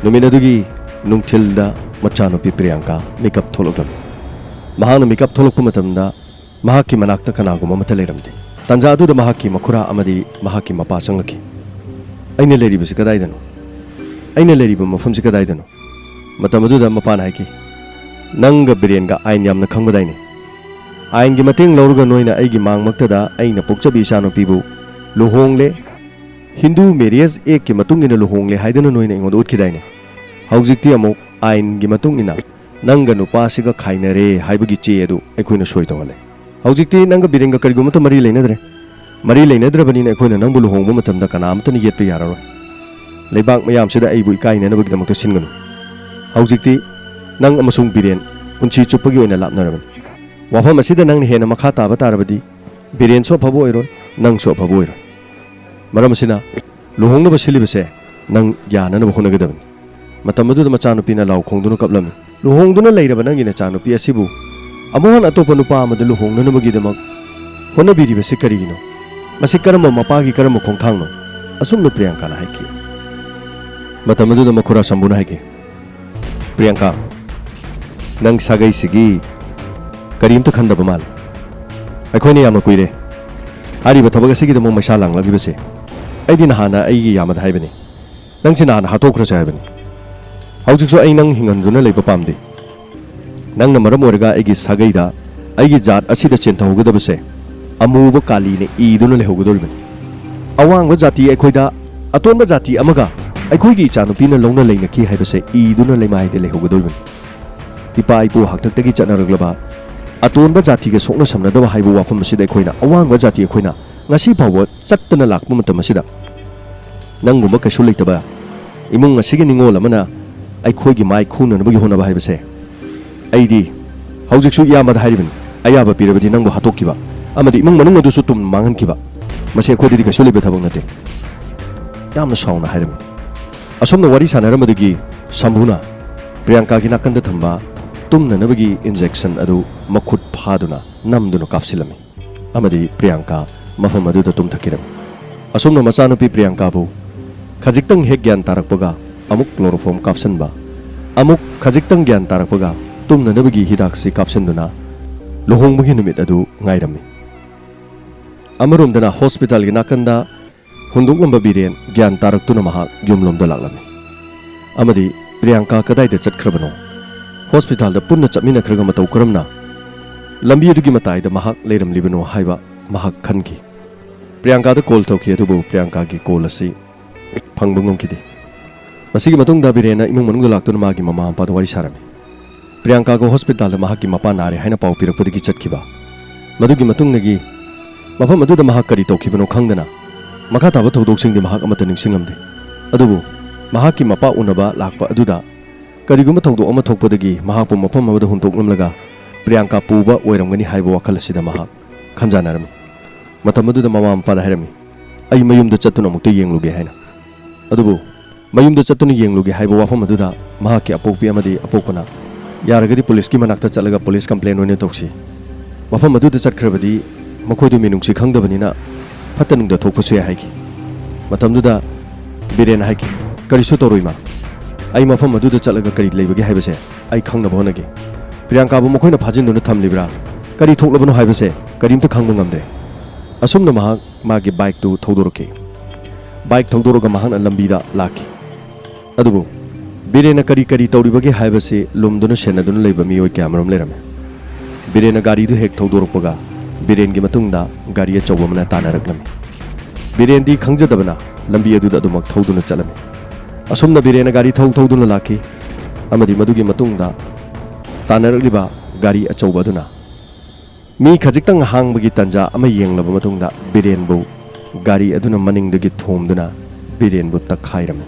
ꯅꯨꯃꯤꯠ ꯑꯗꯨꯒꯤ ꯅꯨꯡꯊꯤꯜꯗ ꯃꯆꯥꯅꯨꯄꯤ ꯄ꯭ꯔꯤꯌꯥꯡꯀꯥ ꯃꯤꯀꯞ ꯊꯣꯛꯂꯛꯂꯝꯃꯤ꯫ ꯃꯍꯥꯛꯅ ꯃꯤꯀꯞ ꯊꯣꯛꯂꯛꯄ ꯃꯇꯝꯗ ꯃꯍꯥꯛꯀꯤ ꯃꯅꯥꯛꯇ ꯀꯅꯥꯒꯨꯝꯕ ꯑꯃꯠꯇ ꯂꯩꯔꯝꯗꯦ꯫ ꯇꯥꯟꯖꯥ ꯑꯗꯨꯗ ꯃꯍꯥꯛꯀꯤ ꯃꯈꯨꯔꯥ ꯑꯃꯗꯤ ꯃꯍꯥꯛꯀꯤ ꯃꯄꯥ ꯆꯪꯂꯛꯈꯤ꯫ "ꯑꯩꯅ ꯂꯩꯔꯤꯕꯁꯤ ꯀꯗꯥꯏꯗꯅꯣ? ꯑꯩꯅ ꯂꯩꯔꯤꯕ ꯃꯐꯝꯁꯤ ꯀꯗꯥꯏꯗꯅꯣ?" ꯃꯇꯝ ꯑꯗꯨꯗ ꯃꯄꯥꯅ ꯍꯥꯏꯈꯤ, "ꯅꯪꯒ ꯕꯤꯔꯦꯟꯒ ꯑꯥꯏꯟ ꯌꯥꯝꯅ ꯈꯪꯕꯗꯥꯏꯅꯦ? ꯑꯥꯏꯟꯒꯤ ꯃꯇꯦꯡ ꯂꯧꯔꯒ ꯅꯣꯏꯅ ꯑꯩꯒꯤ ꯃꯥꯡꯃꯛꯇꯗ ꯑꯩꯅ ꯄꯣꯛꯆꯕꯤ ꯏꯆꯥꯅꯨꯄꯤꯕꯨ ꯂꯨꯍꯣꯡꯂꯦ, ꯍꯤꯟꯗꯨ ꯃꯦꯔꯤꯌꯦꯖ ꯑꯦꯛꯀꯤ ꯃꯇꯨꯡ ꯏꯟꯅ ꯂꯨꯍꯣꯡꯂꯦ ꯍꯥꯏꯗꯨꯅ ꯅꯣꯏꯅ ꯑꯩꯉꯣꯟꯗ ꯎꯠꯈꯤꯗꯥꯏꯅꯦ? ꯍꯧꯖꯤꯛꯇꯤ ꯑꯃꯨꯛ ꯑꯥꯏꯟꯒꯤ ꯃꯇꯨꯡ ꯏꯟꯅ ꯅꯪꯒ ꯅꯨꯄꯥꯁꯤꯒ ꯈꯥꯏꯅꯔꯦ ꯍꯥꯏꯕꯒꯤ ꯆꯦ ꯑꯗꯨ ꯑꯩꯈꯣꯏꯅ ꯁꯣꯏ ꯇꯧꯍꯜꯂꯦ꯫ ꯍꯧꯖꯤꯛꯇꯤ ꯅꯪꯒ ꯕꯤꯔꯦꯟꯒ ꯀꯔꯤꯒꯨꯝꯕꯇ ꯃꯔꯤ ꯂꯩꯅꯗ꯭ꯔꯦ꯫ ꯃꯔꯤ ꯂꯩꯅꯗ꯭ꯔꯕꯅꯤꯅ ꯑꯩꯈꯣꯏꯅ ꯅꯪꯕꯨ ꯂꯨꯍꯣꯡꯕ ꯃꯇꯝꯗ ꯀꯅꯥ ꯑꯃꯠꯇꯅ ꯌꯦꯠꯄ ꯌꯥꯔꯔꯣꯏ꯫ ꯂꯩꯕꯥꯛ ꯃꯌꯥꯝꯁꯤꯗ ꯑꯩꯕꯨ ꯏꯀꯥꯏꯅꯅꯕꯒꯤꯗꯃꯛꯇ ꯁꯤꯟꯒꯅꯨ꯫ ꯍꯧꯖꯤꯛꯇꯤ ꯅꯪ ꯑꯃꯁꯨꯡ ꯕꯤꯔꯦꯟ ꯄꯨꯟꯁꯤ ꯆꯨꯞꯄꯒꯤ ꯑꯣꯏꯅ ꯂꯥꯞꯅꯔꯕꯅꯤ꯫ ꯋꯥꯐꯝ ꯑꯁꯤꯗ ꯅꯪꯅ ꯍꯦꯟꯅ ꯃꯈꯥ ꯇꯥꯕ ꯇꯥꯔꯕꯗꯤ ꯕꯤꯔꯦꯟꯁꯨ ꯑꯐꯕ ꯑꯣꯏꯔꯣꯏ, ꯅꯪꯁꯨ ꯑꯐꯕ ꯑꯣꯏꯔꯣꯏ꯫ ꯃꯔꯝ ꯑꯁꯤꯅ ꯂꯨꯍꯣꯡꯅꯕ ꯁꯤꯜꯂꯤꯕꯁꯦ ꯅꯪ ꯌꯥꯅꯅꯕ ꯍꯣꯠꯅꯒꯗꯕꯅꯤ꯫" ꯃꯇꯝ ꯑꯗꯨꯗ ꯃꯆꯥꯅꯨꯄꯤꯅ ꯂꯥꯎ ꯈꯣꯡꯗꯨꯅ ꯀꯞꯂꯝꯃꯤ꯫ "ꯂꯨꯍꯣꯡꯗꯨꯅ ꯂꯩꯔꯕ ꯅꯪꯒꯤ ꯅꯆꯥꯅꯨꯄꯤ ꯑꯁꯤꯕꯨ ꯑꯃꯨꯛ ꯍꯟꯅ ꯑꯇꯣꯞꯄ ꯅꯨꯄꯥ ꯑꯃꯗ ꯂꯨꯍꯣꯡꯅꯅꯕꯒꯤꯗꯃꯛ ꯍꯣꯠꯅꯕꯤꯔꯤꯕꯁꯤ ꯀꯔꯤꯒꯤꯅꯣ? ꯃꯁꯤ ꯀꯔꯝꯕ ꯃꯄꯥꯒꯤ ꯀꯔꯝꯕ ꯈꯣꯡꯊꯥꯡꯅꯣ?" ꯑꯁꯨꯝꯅ ꯄ꯭ꯔꯤꯌꯥꯡꯀꯥꯅ ꯍꯥꯏꯈꯤ꯫ ꯃꯇꯝ ꯑꯗꯨꯗ ꯃꯈꯨꯔꯥ ꯁꯝꯕꯨꯅ ꯍꯥꯏꯈꯤ, "ꯄ꯭ꯔꯤꯌꯥꯡꯀꯥ, ꯅꯪ ꯁꯥꯒꯩꯁꯤꯒꯤ ꯀꯔꯤꯝꯇ ꯈꯟꯗꯕ ꯃꯥꯜꯂꯤ꯫ ꯑꯩꯈꯣꯏꯅ ꯌꯥꯝꯅ ꯀꯨꯏꯔꯦ ꯍꯥꯏꯔꯤꯕ ꯊꯕꯛ ꯑꯁꯤꯒꯤꯗꯃꯛ ꯃꯩꯁꯥ ꯂꯥꯡꯂꯛꯂꯤꯕꯁꯦ꯫ ꯑꯩꯗꯤ ꯅꯍꯥꯟꯅ ꯑꯩꯒꯤ ꯌꯥꯝꯕꯗ ꯍꯥꯏꯕꯅꯤ, ꯅꯪꯁꯤ ꯅꯍꯥꯟꯅ ꯍꯥꯠꯇꯣꯛꯈ꯭ꯔꯁꯦ ꯍꯥꯏꯕꯅꯤ꯫ ꯍꯧꯖꯤꯛꯁꯨ ꯑꯩ ꯅꯪ ꯍꯤꯡꯍꯟꯗꯨꯅ ꯂꯩꯕ ꯄꯥꯝꯗꯦ꯫ ꯅꯪꯅ ꯃꯔꯝ ꯑꯣꯏꯔꯒ ꯑꯩꯒꯤ ꯁꯥꯒꯩꯗ, ꯑꯩꯒꯤ ꯖꯥꯠ ꯑꯁꯤꯗ ꯆꯦꯟꯊꯍꯧꯒꯗꯕꯁꯦ ꯑꯃꯨꯕ ꯀꯥꯂꯤꯅ ꯏꯗꯨꯅ ꯂꯩꯍꯧꯒꯗꯧꯔꯤꯕꯅꯤ꯫ ꯑꯋꯥꯡꯕ ꯖꯥꯇꯤ ꯑꯩꯈꯣꯏꯗ ꯑꯇꯣꯟꯕ ꯖꯥꯇꯤ ꯑꯃꯒ ꯑꯩꯈꯣꯏꯒꯤ ꯏꯆꯥꯅꯨꯄꯤꯅ ꯂꯧꯅ ꯂꯩꯅꯈꯤ ꯍꯥꯏꯕꯁꯦ ꯏꯗꯨꯅ ꯂꯩꯃꯥꯏꯗ ꯂꯩꯍꯧꯒꯗꯧꯔꯤꯕꯅꯤ꯫ ꯏꯄꯥ ꯏꯄꯨ ꯍꯥꯛꯇꯛꯇꯒꯤ ꯆꯠꯅꯔꯛꯂꯕ ꯑꯇꯣꯟꯕ ꯖꯥꯇꯤꯒ ꯁꯣꯛꯅ ꯁꯝꯅꯗꯕ ꯍꯥꯏꯕ ꯋꯥꯐꯝ ꯑꯁꯤꯗ ꯑꯩꯈꯣꯏꯅ ꯑꯋꯥꯡꯕ ꯖꯥꯇꯤ ꯑꯩꯈꯣꯏꯅ ꯉꯁꯤ ꯐꯥꯎꯕ ꯆꯠꯇꯅ ꯂꯥꯛꯄ ꯃꯇꯝ ꯑꯁꯤꯗ, ꯅꯪꯒꯨꯝꯕ ꯀꯩꯁꯨ ꯂꯩꯇꯕ ꯏꯃꯨꯡ ꯑꯁꯤꯒꯤ ꯅꯤꯡꯉꯣꯜ ꯑꯃꯅ ꯑꯩꯈꯣꯏꯒꯤ ꯃꯥꯏ ꯈꯨꯅꯅꯕꯒꯤ ꯍꯣꯠꯅꯕ ꯍꯥꯏꯕꯁꯦ, ꯑꯩꯗꯤ ꯍꯧꯖꯤꯛꯁꯨ ꯏꯌꯥꯝꯕꯗ ꯍꯥꯏꯔꯤꯕꯅꯤ, ꯑꯌꯥꯕ ꯄꯤꯔꯕꯗꯤ ꯅꯪꯕꯨ ꯍꯥꯠꯇꯣꯛꯈꯤꯕ ꯑꯃꯗꯤ ꯏꯃꯨꯡ ꯃꯅꯨꯡ ꯑꯗꯨꯁꯨ ꯇꯨꯝ ꯃꯥꯡꯍꯟꯈꯤꯕ, ꯃꯁꯤ ꯑꯩꯈꯣꯏꯗꯗꯤ ꯀꯩꯁꯨ ꯂꯩꯕ ꯊꯕꯛ ꯅꯠꯇꯦ꯫ ꯌꯥꯝꯅ ꯁꯥꯎꯅ ꯍꯥꯏꯔꯝꯃꯤ꯫ ꯑꯁꯨꯝꯅ ꯋꯥꯔꯤ ꯁꯥꯟꯅꯔꯝꯕꯗꯒꯤ ꯁꯝꯚꯨꯅ ꯄ꯭ꯔꯤꯌꯥꯡꯀꯥꯒꯤ ꯅꯥꯀꯟꯗ ꯊꯝꯕ ꯇꯨꯝꯅꯅꯕꯒꯤ ꯏꯟꯖꯦꯛꯁꯟ ꯑꯗꯨ ꯃꯈꯨꯠ ꯐꯥꯗꯨꯅ ꯅꯝꯗꯨꯅ ꯀꯥꯞꯁꯤꯜꯂꯝꯃꯤ ꯑꯃꯗꯤ ꯄ꯭ꯔꯤꯌꯥꯡꯀꯥ ꯃꯐꯝ ꯑꯗꯨꯗ ꯇꯨꯝꯊꯈꯤꯔꯝꯃꯤ꯫ ꯑꯁꯨꯝꯅ ꯃꯆꯥꯅꯨꯄꯤ ꯄ꯭ꯔꯤꯌꯥꯡꯀꯥꯕꯨ ꯈꯖꯤꯛꯇꯪ ꯍꯦꯛ ꯒ꯭ꯌꯥꯟ ꯇꯥꯔꯛꯄꯒ ꯑꯃꯨꯛ chloroform ꯀꯥꯞꯁꯤꯟꯕ, ꯑꯃꯨꯛ ꯈꯖꯤꯛꯇꯪ ꯒ꯭ꯌꯥꯟ ꯇꯥꯔꯛꯄꯒ ꯇꯨꯝꯅꯅꯕꯒꯤ ꯍꯤꯗꯥꯛꯁꯤ ꯀꯥꯞꯁꯤꯟꯗꯨꯅ ꯂꯨꯍꯣꯡꯕꯒꯤ ꯅꯨꯃꯤꯠ ꯑꯗꯨ ꯉꯥꯏꯔꯝꯃꯤ꯫ ꯑꯃꯔꯣꯝꯗꯅ ꯍꯣꯁꯄꯤꯇꯥꯜꯒꯤ ꯅꯥꯀꯟꯗ ꯍꯨꯟꯗꯣꯛꯂꯝꯕ ꯕꯤꯔꯦꯟ ꯒ꯭ꯌꯥꯟ ꯇꯥꯔꯛꯇꯨꯅ ꯃꯍꯥꯛ ꯌꯨꯝꯂꯣꯝꯗ ꯂꯥꯛꯂꯝꯃꯤ ꯑꯃꯗꯤ ꯄ꯭ꯔꯤꯌꯥꯡꯀꯥ ꯀꯗꯥꯏꯗ ꯆꯠꯈ꯭ꯔꯕꯅꯣ, ꯍꯣꯁꯄꯤꯇꯥꯜꯗ ꯄꯨꯟꯅ ꯆꯠꯃꯤꯟꯅꯈ꯭ꯔꯒ ꯃꯇꯧ ꯀꯔꯝꯅ ꯂꯝꯕꯤ ꯑꯗꯨꯒꯤ ꯃꯇꯥꯏꯗ ꯃꯍꯥꯛ ꯂꯩꯔꯝꯂꯤꯕꯅꯣ ꯍꯥꯏꯕ ꯃꯍꯥꯛ ꯈꯟꯈꯤ꯫ ꯄ꯭ꯔꯤꯌꯥꯡꯀꯥꯗ ꯀꯣꯜ ꯇꯧꯈꯤ, ꯑꯗꯨꯕꯨ ꯄ꯭ꯔꯤꯌꯥꯡꯀꯥꯒꯤ ꯀꯣꯜ ꯑꯁꯤ ꯐꯪꯕ ꯉꯝꯈꯤꯗꯦ꯫ ꯃꯁꯤꯒꯤ ꯃꯇꯨꯡꯗ ꯕꯤꯔꯦꯟꯅ ꯏꯃꯨꯡ ꯃꯅꯨꯡꯗ ꯂꯥꯛꯇꯨꯅ ꯃꯥꯒꯤ ꯃꯃꯥ ꯃꯄꯥꯗ ꯋꯥꯔꯤ ꯁꯥꯔꯝꯃꯤ꯫ ꯄ꯭ꯔꯤꯌꯥꯡꯀꯥꯒ ꯍꯣꯁꯄꯤꯇꯥꯜꯗ ꯃꯍꯥꯛꯀꯤ ꯃꯄꯥ ꯅꯥꯔꯦ ꯍꯥꯏꯅ ꯄꯥꯎ ꯄꯤꯔꯛꯄꯗꯒꯤ ꯆꯠꯈꯤꯕ꯫ ꯃꯗꯨꯒꯤ ꯃꯇꯨꯡꯗꯒꯤ ꯃꯐꯝ ꯑꯗꯨꯗ ꯃꯍꯥꯛ ꯀꯔꯤ ꯇꯧꯈꯤꯕꯅꯣ ꯈꯪꯗꯅ ꯃꯈꯥ ꯇꯥꯕ ꯊꯧꯗꯣꯛꯁꯤꯡꯗꯤ ꯃꯍꯥꯛ ꯑꯃꯠꯇ ꯅꯤꯡꯁꯤꯡꯂꯝꯗꯦ꯫ ꯑꯗꯨꯕꯨ ꯃꯍꯥꯛꯀꯤ ꯃꯄꯥ ꯎꯅꯕ ꯂꯥꯛꯄ ꯑꯗꯨꯗ ꯀꯔꯤꯒꯨꯝꯕ ꯊꯧꯗꯣꯛ ꯑꯃ ꯊꯣꯛꯄꯗꯒꯤ ꯃꯍꯥꯛꯄꯨ ꯃꯐꯝ ꯑꯃꯗ ꯍꯨꯟꯗꯣꯛꯂꯝꯂꯒ ꯄ꯭ꯔꯤꯌꯥꯡꯀꯥ ꯄꯨꯕ ꯑꯣꯏꯔꯝꯒꯅꯤ ꯍꯥꯏꯕ ꯋꯥꯈꯜ ꯑꯁꯤꯗ ꯃꯍꯥꯛ ꯈꯟꯖꯥꯟꯅꯔꯝꯃꯤ꯫ ꯃꯇꯝ ꯑꯗꯨꯗ ꯃꯃꯥ ꯃꯄꯥꯗ ꯍꯥꯏꯔꯝꯃꯤ, "ꯑꯩ ꯃꯌꯨꯝꯗ ꯆꯠꯇꯨꯅ ꯑꯃꯨꯛꯇ ꯌꯦꯡꯂꯨꯒꯦ" ꯍꯥꯏꯅ꯫ ꯑꯗꯨꯕꯨ ꯃꯌꯨꯝꯗ ꯆꯠꯇꯨꯅ ꯌꯦꯡꯂꯨꯒꯦ ꯍꯥꯏꯕ ꯋꯥꯐꯝ ꯑꯗꯨꯗ ꯃꯍꯥꯛꯀꯤ ꯑꯄꯣꯛꯄꯤ ꯑꯃꯗꯤ ꯑꯄꯣꯛꯄꯅ, "ꯌꯥꯔꯒꯗꯤ ꯄꯨꯂꯤꯁꯀꯤ ꯃꯅꯥꯛꯇ ꯆꯠꯂꯒ ꯄꯨꯂꯤꯁ ꯀꯝꯄ꯭ꯂꯦꯟ ꯑꯣꯏꯅ ꯇꯧꯁꯤ꯫ ꯃꯐꯝ ꯑꯗꯨꯗ ꯆꯠꯈ꯭ꯔꯕꯗꯤ ꯃꯈꯣꯏꯗꯨ ꯃꯤꯅꯨꯡꯁꯤ ꯈꯪꯗꯕꯅꯤꯅ ꯐꯠꯇ ꯅꯨꯡꯗ ꯊꯣꯛꯄꯁꯨ ꯌꯥꯏ" ꯍꯥꯏꯈꯤ꯫ ꯃꯇꯝꯗꯨꯗ ꯕꯤꯔꯦꯟꯅ ꯍꯥꯏꯈꯤ, "ꯀꯔꯤꯁꯨ ꯇꯧꯔꯣꯏ ꯏꯃꯥ, ꯑꯩ ꯃꯐꯝ ꯑꯗꯨꯗ ꯆꯠꯂꯒ ꯀꯔꯤ ꯂꯩꯕꯒꯦ ꯍꯥꯏꯕꯁꯦ ꯑꯩ ꯈꯪꯅꯕ ꯍꯣꯠꯅꯒꯦ꯫ ꯄ꯭ꯔꯤꯌꯥꯡꯀꯥꯕꯨ ꯃꯈꯣꯏꯅ ꯐꯥꯖꯤꯟꯗꯨꯅ ꯊꯝꯂꯤꯕ꯭ꯔꯥ, ꯀꯔꯤ ꯊꯣꯛꯂꯕꯅꯣ ꯍꯥꯏꯕꯁꯦ ꯀꯔꯤꯝꯇ ꯈꯪꯕ ꯉꯝꯗ꯭ꯔꯦ"꯫ ꯑꯁꯨꯝꯅ ꯃꯍꯥꯛ ꯃꯥꯒꯤ ꯕꯥꯏꯛꯇꯨ ꯊꯧꯗꯣꯔꯛꯈꯤ꯫ ꯕꯥꯏꯛ ꯊꯧꯗꯣꯔꯒ ꯃꯍꯥꯛꯅ ꯂꯝꯕꯤꯗ ꯂꯥꯛꯈꯤ꯫ ꯑꯗꯨꯕꯨ ꯕꯤꯔꯦꯟꯅ ꯀꯔꯤ ꯀꯔꯤ ꯇꯧꯔꯤꯕꯒꯦ ꯍꯥꯏꯕꯁꯤ ꯂꯨꯝꯗꯨꯅ ꯁꯦꯟꯅꯗꯨꯅ ꯂꯩꯕ ꯃꯤꯑꯣꯏ ꯀꯌꯥꯃꯔꯨꯝ ꯂꯩꯔꯝꯃꯤ꯫ ꯕꯤꯔꯦꯟꯅ ꯒꯥꯔꯤꯗꯨ ꯍꯦꯛ ꯊꯧꯗꯣꯔꯛꯄꯒ ꯕꯤꯔꯦꯟꯒꯤ ꯃꯇꯨꯡꯗ ꯒꯥꯔꯤ ꯑꯆꯧꯕ ꯑꯃꯅ ꯇꯥꯟꯅꯔꯛꯂꯝꯃꯤ꯫ ꯕꯤꯔꯦꯟꯗꯤ ꯈꯪꯖꯗꯕꯅ ꯂꯝꯕꯤ ꯑꯗꯨꯗ ꯑꯗꯨꯃꯛ ꯊꯧꯗꯨꯅ ꯆꯠꯂꯝꯃꯤ꯫ ꯑꯁꯨꯝꯅ ꯕꯤꯔꯦꯟꯅ ꯒꯥꯔꯤ ꯊꯧ ꯊꯧꯗꯨꯅ ꯂꯥꯛꯈꯤ, ꯑꯃꯗꯤ ꯃꯗꯨꯒꯤ ꯃꯇꯨꯡꯗ ꯇꯥꯟꯅꯔꯛꯂꯤꯕ ꯒꯥꯔꯤ ꯑꯆꯧꯕ ꯑꯗꯨꯅ ꯃꯤ ꯈꯖꯤꯛꯇꯪ ꯍꯥꯡꯕꯒꯤ ꯇꯟꯖꯥ ꯑꯃ ꯌꯦꯡꯂꯕ ꯃꯇꯨꯡꯗ ꯕꯤꯔꯦꯟꯕꯨ ꯒꯥꯔꯤ ꯑꯗꯨꯅ ꯃꯅꯤꯡꯗꯒꯤ ꯊꯣꯝꯗꯨꯅ ꯕꯤꯔꯦꯟꯕꯨ ꯇꯛꯈꯥꯏꯔꯝꯃꯤ꯫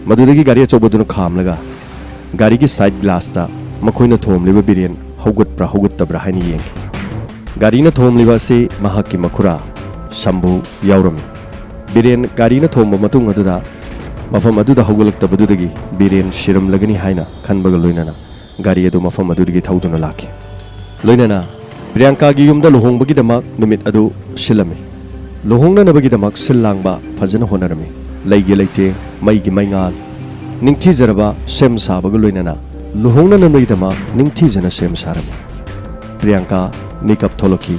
ꯃꯗꯨꯗꯒꯤ ꯒꯥꯔꯤ ꯑꯆꯧꯕꯗꯨꯅ ꯈꯥꯝꯂꯒ ꯒꯥꯔꯤꯒꯤ ꯁꯥꯏꯠ ꯒ꯭ꯂꯥꯁꯇ ꯃꯈꯣꯏꯅ ꯊꯣꯝꯂꯤꯕ ꯕꯤꯔꯦꯟ ꯍꯧꯒꯠꯄ꯭ꯔꯥ ꯍꯧꯒꯠꯇꯕ꯭ꯔꯥ ꯍꯥꯏꯅ ꯌꯦꯡꯈꯤ꯫ ꯒꯥꯔꯤꯅ ꯊꯣꯝꯂꯤꯕ ꯑꯁꯤ ꯃꯍꯥꯛꯀꯤ ꯃꯈꯨꯔꯥ ꯁꯝꯕꯨ ꯌꯥꯎꯔꯝꯃꯤ꯫ ꯕꯤꯔꯦꯟ ꯒꯥꯔꯤꯅ ꯊꯣꯝꯕ ꯃꯇꯨꯡ ꯑꯗꯨꯗ ꯃꯐꯝ ꯑꯗꯨꯗ ꯍꯧꯒꯠꯂꯛꯇꯕꯗꯨꯗꯒꯤ ꯕꯤꯔꯦꯟ ꯁꯤꯔꯝꯂꯒꯅꯤ ꯍꯥꯏꯅ ꯈꯟꯕꯒ ꯂꯣꯏꯅꯅ ꯒꯥꯔꯤ ꯑꯗꯨ ꯃꯐꯝ ꯑꯗꯨꯗꯒꯤ ꯊꯧꯗꯨꯅ ꯂꯥꯛꯈꯤ꯫ ꯂꯣꯏꯅꯅ ꯄ꯭ꯔꯤꯌꯥꯡꯀꯥꯒꯤ ꯌꯨꯝꯗ ꯂꯨꯍꯣꯡꯕꯒꯤꯗꯃꯛ ꯅꯨꯃꯤꯠ ꯑꯗꯨ ꯁꯤꯜꯂꯝꯃꯤ꯫ ꯂꯨꯍꯣꯡꯅꯅꯕꯒꯤꯗꯃꯛ ꯁꯤꯜ ꯂꯥꯡꯕ ꯐꯖꯅ ꯍꯣꯠꯅꯔꯝꯃꯤ꯫ ꯂꯩꯒꯤ ꯂꯩꯇꯦꯡ, ꯃꯩꯒꯤ ꯃꯩꯉꯥꯜ, ꯅꯤꯡꯊꯤꯖꯔꯕ ꯁꯦꯝ ꯁꯥꯕꯒ ꯂꯣꯏꯅꯅ ꯂꯨꯍꯣꯡꯅꯅꯕꯒꯤꯗꯃꯛ ꯅꯤꯡꯊꯤꯖꯅ ꯁꯦꯝ ꯁꯥꯔꯝꯃꯤ꯫ ꯄ꯭ꯔꯤꯌꯥꯡꯀꯥ ꯃꯤꯀꯞ ꯊꯣꯛꯂꯛꯈꯤ꯫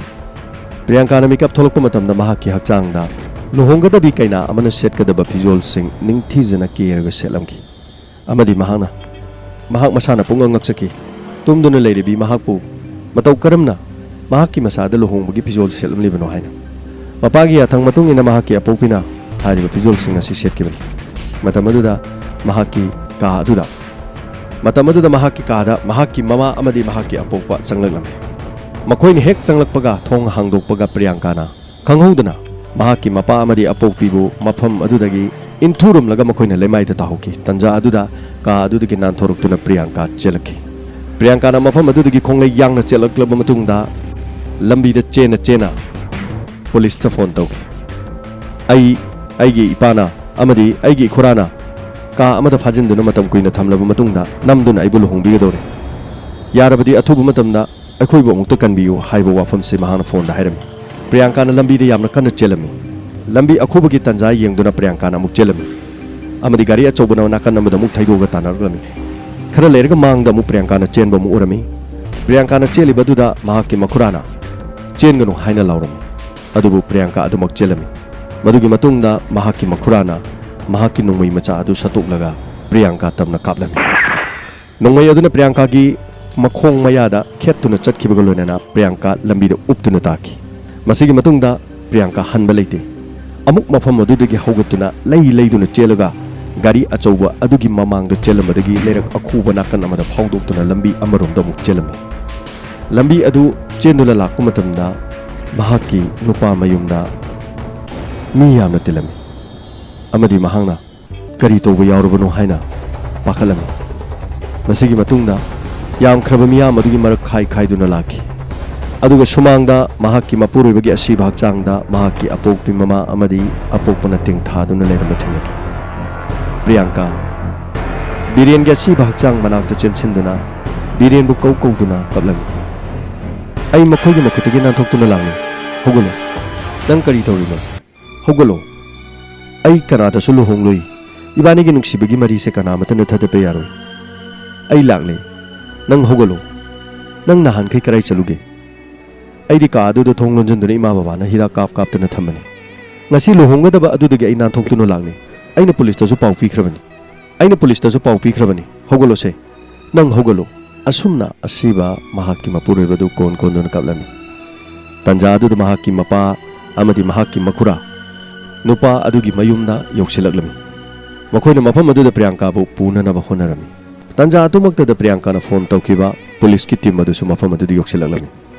ꯄ꯭ꯔꯤꯌꯥꯡꯀꯥꯅ ꯃꯤꯀꯞ ꯊꯣꯛꯂꯛꯄ ꯃꯇꯝꯗ ꯃꯍꯥꯛꯀꯤ ꯍꯛꯆꯥꯡꯗ ꯂꯨꯍꯣꯡꯒꯗꯕꯤ ꯀꯩꯅꯥ ꯑꯃꯅ ꯁꯦꯠꯀꯗꯕ ꯐꯤꯖꯣꯜꯁꯤꯡ ꯅꯤꯡꯊꯤꯖꯅ ꯀꯦꯔꯒ ꯁꯦꯠꯂꯝꯈꯤ꯫ ꯑꯃꯗꯤ ꯃꯍꯥꯛꯅ, ꯃꯍꯥꯛ ꯃꯁꯥꯅ ꯄꯨꯡꯉꯛ ꯉꯛꯆꯈꯤ꯫ ꯇꯨꯝꯗꯨꯅ ꯂꯩꯔꯤꯕꯤ ꯃꯍꯥꯛꯄꯨ ꯃꯇꯧ ꯀꯔꯝꯅ ꯃꯍꯥꯛꯀꯤ ꯃꯆꯥꯗ ꯂꯨꯍꯣꯡꯕꯒꯤ ꯐꯤꯖꯣꯜ ꯁꯦꯠꯂꯝꯂꯤꯕꯅꯣ ꯍꯥꯏꯅ꯫ ꯃꯄꯥꯒꯤ ꯌꯥꯊꯪ ꯃꯇꯨꯡ ꯏꯟꯅ ꯃꯍꯥꯛꯀꯤ ꯑꯄꯣꯛꯄꯤꯅ ꯍꯥꯏꯔꯤꯕ ꯐꯤꯖꯣꯜꯁꯤꯡ ꯑꯁꯤ ꯁꯦꯠꯈꯤꯕꯅꯤ꯫ ꯃꯇꯝ ꯑꯗꯨꯗ ꯃꯍꯥꯛꯀꯤ ꯀꯥ ꯑꯗꯨꯗ, ꯃꯇꯝ ꯑꯗꯨꯗ ꯃꯍꯥꯛꯀꯤ ꯀꯥꯗ ꯃꯍꯥꯛꯀꯤ ꯃꯃꯥ ꯑꯃꯗꯤ ꯃꯍꯥꯛꯀꯤ ꯑꯄꯣꯛꯄ ꯆꯪꯂꯛꯂꯝꯃꯤ꯫ ꯃꯈꯣꯏꯅ ꯍꯦꯛ ꯆꯪꯂꯛꯄꯒ ꯊꯣꯡ ꯍꯥꯡꯗꯣꯛꯄꯒ ꯄ꯭ꯔꯤꯌꯥꯡꯀꯥꯅ ꯈꯪꯍꯧꯗꯅ ꯃꯍꯥꯛꯀꯤ ꯃꯄꯥ ꯑꯃꯗꯤ ꯑꯄꯣꯛꯄꯤꯕꯨ ꯃꯐꯝ ꯑꯗꯨꯗꯒꯤ ꯏꯟꯊꯨꯔꯨꯝꯂꯒ ꯃꯈꯣꯏꯅ ꯂꯩꯃꯥꯏꯗ ꯇꯥꯍꯧꯈꯤ꯫ ꯇꯟꯖꯥ ꯑꯗꯨꯗ ꯀꯥ ꯑꯗꯨꯗꯒꯤ ꯅꯥꯟꯊꯣꯔꯛꯇꯨꯅ ꯄ꯭ꯔꯤꯌꯥꯡꯀꯥ ꯆꯦꯜꯂꯛꯈꯤ꯫ ꯄ꯭ꯔꯤꯌꯥꯡꯀꯥꯅ ꯃꯐꯝ ꯑꯗꯨꯗꯒꯤ ꯈꯣꯡꯂꯩ ꯌꯥꯡꯅ ꯆꯦꯜꯂꯛꯂꯕ ꯃꯇꯨꯡꯗ ꯂꯝꯕꯤꯗ ꯆꯦꯟꯅ ꯆꯦꯟꯅ ꯄꯨꯂꯤꯁꯇ ꯐꯣꯟ ꯇꯧꯈꯤ꯫ "ꯑꯩ, ꯑꯩꯒꯤ ꯏꯄꯥꯅ ꯑꯃꯗꯤ ꯑꯩꯒꯤ ꯏꯈꯨꯔꯥꯅ ꯀꯥ ꯑꯃꯗ ꯐꯥꯖꯤꯟꯗꯨꯅ ꯃꯇꯝ ꯀꯨꯏꯅ ꯊꯝꯂꯕ ꯃꯇꯨꯡꯗ ꯅꯝꯗꯨꯅ ꯑꯩꯕꯨ ꯂꯨꯍꯣꯡꯕꯤꯒꯗꯧꯔꯦ꯫ ꯌꯥꯔꯕꯗꯤ ꯑꯊꯨꯕ ꯃꯇꯝꯗ ꯑꯩꯈꯣꯏꯕꯨ ꯑꯃꯨꯛꯇ ꯀꯟꯕꯤꯌꯨ" ꯍꯥꯏꯕ ꯋꯥꯐꯝꯁꯤ ꯃꯍꯥꯛꯅ ꯐꯣꯟꯗ ꯍꯥꯏꯔꯝꯃꯤ꯫ ꯄ꯭ꯔꯤꯌꯥꯡꯀꯥꯅ ꯂꯝꯕꯤꯗ ꯌꯥꯝꯅ ꯀꯟꯅ ꯆꯦꯜꯂꯝꯃꯤ꯫ ꯂꯝꯕꯤ ꯑꯈꯨꯕꯒꯤ ꯇꯟꯖꯥ ꯌꯦꯡꯗꯨꯅ ꯄ꯭ꯔꯤꯌꯥꯡꯀꯥꯅ ꯑꯃꯨꯛ ꯆꯦꯜꯂꯝꯃꯤ꯫ ꯑꯃꯗꯤ ꯒꯥꯔꯤ ꯑꯆꯧꯕꯅ ꯅꯥꯀꯟ ꯑꯃꯗ ꯑꯃꯨꯛ ꯊꯩꯗꯣꯛꯑꯒ ꯇꯥꯟꯅꯔꯛꯂꯝꯃꯤ꯫ ꯈꯔ ꯂꯩꯔꯒ ꯃꯥꯡꯗ ꯑꯃꯨꯛ ꯄ꯭ꯔꯤꯌꯥꯡꯀꯥꯅ ꯆꯦꯟꯕ ꯑꯃꯨꯛ ꯎꯔꯝꯃꯤ꯫ ꯄ꯭ꯔꯤꯌꯥꯡꯀꯥꯅ ꯆꯦꯜꯂꯤꯕ ꯑꯗꯨꯗ ꯃꯍꯥꯛꯀꯤ ꯃꯈꯨꯔꯥꯅ "ꯆꯦꯟꯒꯅꯨ" ꯍꯥꯏꯅ ꯂꯥꯎꯔꯝꯃꯤ꯫ ꯑꯗꯨꯕꯨ ꯄ꯭ꯔꯤꯌꯥꯡꯀꯥ ꯑꯗꯨꯃꯛ ꯆꯦꯜꯂꯝꯃꯤ꯫ ꯃꯗꯨꯒꯤ ꯃꯇꯨꯡꯗ ꯃꯍꯥꯛꯀꯤ ꯃꯈꯨꯔꯥꯅ ꯃꯍꯥꯛꯀꯤ ꯅꯣꯡꯃꯩ ꯃꯆꯥ ꯑꯗꯨ ꯁꯠꯇꯣꯛꯂꯒ ꯄ꯭ꯔꯤꯌꯥꯡꯀꯥ ꯇꯝꯅ ꯀꯥꯞꯂꯝꯃꯤ꯫ ꯅꯣꯡꯃꯩ ꯑꯗꯨꯅ ꯄ꯭ꯔꯤꯌꯥꯡꯀꯥꯒꯤ ꯃꯈꯣꯡ ꯃꯌꯥꯗ ꯈꯦꯠꯇꯨꯅ ꯆꯠꯈꯤꯕꯒ ꯂꯣꯏꯅꯅ ꯄ꯭ꯔꯤꯌꯥꯡꯀꯥ ꯂꯝꯕꯤꯗ ꯎꯞꯇꯨꯅ ꯇꯥꯈꯤ꯫ ꯃꯁꯤꯒꯤ ꯃꯇꯨꯡꯗ ꯄ꯭ꯔꯤꯌꯥꯡꯀꯥ ꯍꯟꯕ ꯂꯩꯇꯦ꯫ ꯑꯃꯨꯛ ꯃꯐꯝ ꯑꯗꯨꯗꯒꯤ ꯍꯧꯒꯠꯇꯨꯅ ꯂꯩ ꯂꯩꯗꯨꯅ ꯆꯦꯜꯂꯒ ꯒꯥꯔꯤ ꯑꯆꯧꯕ ꯑꯗꯨꯒꯤ ꯃꯃꯥꯡꯗ ꯆꯦꯜꯂꯝꯕꯗꯒꯤ ꯂꯩꯔꯛ ꯑꯈꯨꯕ ꯅꯥꯀꯟ ꯑꯃꯗ ꯐꯥꯎꯗꯣꯛꯇꯨꯅ ꯂꯝꯕꯤ ꯑꯃꯔꯣꯝꯗ ꯑꯃꯨꯛ ꯆꯦꯜꯂꯝꯃꯤ꯫ ꯂꯝꯕꯤ ꯑꯗꯨ ꯆꯦꯟꯗꯨꯅ ꯂꯥꯛꯄ ꯃꯇꯝꯗ ꯃꯍꯥꯛꯀꯤ ꯅꯨꯄꯥ ꯃꯌꯨꯝꯗ ꯃꯤ ꯌꯥꯝꯅ ꯇꯤꯜꯂꯝꯃꯤ ꯑꯃꯗꯤ ꯃꯍꯥꯛꯅ ꯀꯔꯤ ꯇꯧꯕ ꯌꯥꯎꯔꯕꯅꯣ ꯍꯥꯏꯅ ꯄꯥꯈꯠꯂꯝꯃꯤ꯫ ꯃꯁꯤꯒꯤ ꯃꯇꯨꯡꯗ ꯌꯥꯝꯈ꯭ꯔꯕ ꯃꯤꯌꯥꯝ ꯑꯗꯨꯒꯤ ꯃꯔꯛ ꯈꯥꯏ ꯈꯥꯏꯗꯨꯅ ꯂꯥꯛꯈꯤ꯫ ꯑꯗꯨꯒ ꯁꯨꯃꯥꯡꯗ ꯃꯍꯥꯛꯀꯤ ꯃꯄꯨꯔꯣꯏꯕꯒꯤ ꯑꯁꯤꯕ ꯍꯛꯆꯥꯡꯗ ꯃꯍꯥꯛꯀꯤ ꯑꯄꯣꯛꯄꯤ ꯃꯃꯥ ꯑꯃꯗꯤ ꯑꯄꯣꯛꯄꯅ ꯇꯦꯡꯊꯥꯗꯨꯅ ꯂꯩꯔꯝꯕ ꯊꯦꯡꯅꯈꯤ꯫ ꯄ꯭ꯔꯤꯌꯥꯡꯀꯥ ꯕꯤꯔꯦꯟꯒꯤ ꯑꯁꯤꯕ ꯍꯛꯆꯥꯡ ꯃꯅꯥꯛꯇ ꯆꯦꯟꯁꯤꯟꯗꯨꯅ ꯕꯤꯔꯦꯟꯕꯨ ꯀꯧ ꯀꯧꯗꯨꯅ ꯀꯞꯂꯝꯃꯤ꯫ "ꯑꯩ ꯃꯈꯣꯏꯒꯤ ꯃꯈꯨꯠꯇꯒꯤ ꯅꯥꯟꯊꯣꯛꯇꯨꯅ ꯂꯥꯛꯂꯤ꯫ ꯍꯧꯒꯠꯂꯨ꯫ ꯅꯪ ꯀꯔꯤ ꯇꯧꯔꯤꯅꯣ? ꯍꯧꯒꯠꯂꯣ꯫ ꯑꯩ ꯀꯅꯥꯗꯁꯨ ꯂꯨꯍꯣꯡꯂꯣꯏ꯫ ꯏꯕꯥꯅꯤꯒꯤ ꯅꯨꯡꯁꯤꯕꯒꯤ ꯃꯔꯤꯁꯦ ꯀꯅꯥꯃꯠꯇꯅ ꯊꯗꯠꯄ ꯌꯥꯔꯣꯏ꯫ ꯑꯩ ꯂꯥꯛꯂꯦ꯫ ꯅꯪ ꯍꯧꯒꯠꯂꯣ꯫ ꯅꯪ ꯅꯍꯥꯟꯈꯩ ꯀꯔꯥꯏ ꯆꯠꯂꯨꯒꯦ?" "ꯑꯩꯗꯤ ꯀꯥ ꯑꯗꯨꯗ ꯊꯣꯡ ꯂꯣꯟꯁꯤꯟꯗꯨꯅ ꯏꯃꯥ ꯕꯕꯥꯅ ꯍꯤꯗꯥꯛ ꯀꯥꯞ ꯀꯥꯞꯇꯨꯅ ꯊꯝꯕꯅꯤ꯫ ꯉꯁꯤ ꯂꯨꯍꯣꯡꯒꯗꯕ ꯑꯗꯨꯗꯒꯤ ꯑꯩ ꯅꯥꯟꯊꯣꯛꯇꯨꯅ ꯂꯥꯛꯂꯤ꯫ ꯑꯩꯅ ꯄꯨꯂꯤꯁꯇꯁꯨ ꯄꯥꯎ ꯄꯤꯈ꯭ꯔꯕꯅꯤ꯫ ꯑꯩꯅ ꯄꯨꯂꯤꯁꯇꯁꯨ ꯄꯥꯎ ꯄꯤꯈ꯭ꯔꯕꯅꯤ꯫ ꯍꯧꯒꯠꯂꯣꯁꯦ꯫ ꯅꯪ ꯍꯧꯒꯠꯂꯨ꯫" ꯑꯁꯨꯝꯅ ꯑꯁꯤꯕ ꯃꯍꯥꯛꯀꯤ ꯃꯄꯨꯔꯣꯏꯕꯗꯨ ꯀꯣꯟ ꯀꯣꯟꯗꯨꯅ ꯀꯞꯂꯝꯃꯤ꯫ ꯇꯟꯖꯥ ꯑꯗꯨꯗ ꯃꯍꯥꯛꯀꯤ ꯃꯄꯥ ꯑꯃꯗꯤ ꯃꯍꯥꯛꯀꯤ ꯃꯈꯨꯔꯥ ꯅꯨꯄꯥ ꯑꯗꯨꯒꯤ ꯃꯌꯨꯝꯗ ꯌꯧꯁꯤꯜꯂꯛꯂꯝꯃꯤ꯫ ꯃꯈꯣꯏꯅ ꯃꯐꯝ ꯑꯗꯨꯗ ꯄ꯭ꯔꯤꯌꯥꯡꯀꯥꯕꯨ ꯄꯨꯅꯅꯕ ꯍꯣꯠꯅꯔꯝꯃꯤ꯫ ꯇꯟꯖꯥ ꯑꯗꯨꯃꯛꯇꯗ ꯄ꯭ꯔꯤꯌꯥꯡꯀꯥꯅ ꯐꯣꯟ ꯇꯧꯈꯤꯕ ꯄꯨꯂꯤꯁꯀꯤ ꯇꯤꯝ ꯑꯗꯨꯁꯨ ꯃꯐꯝ ꯑꯗꯨꯗ ꯌꯧꯁꯤꯜꯂꯛꯂꯝꯃꯤ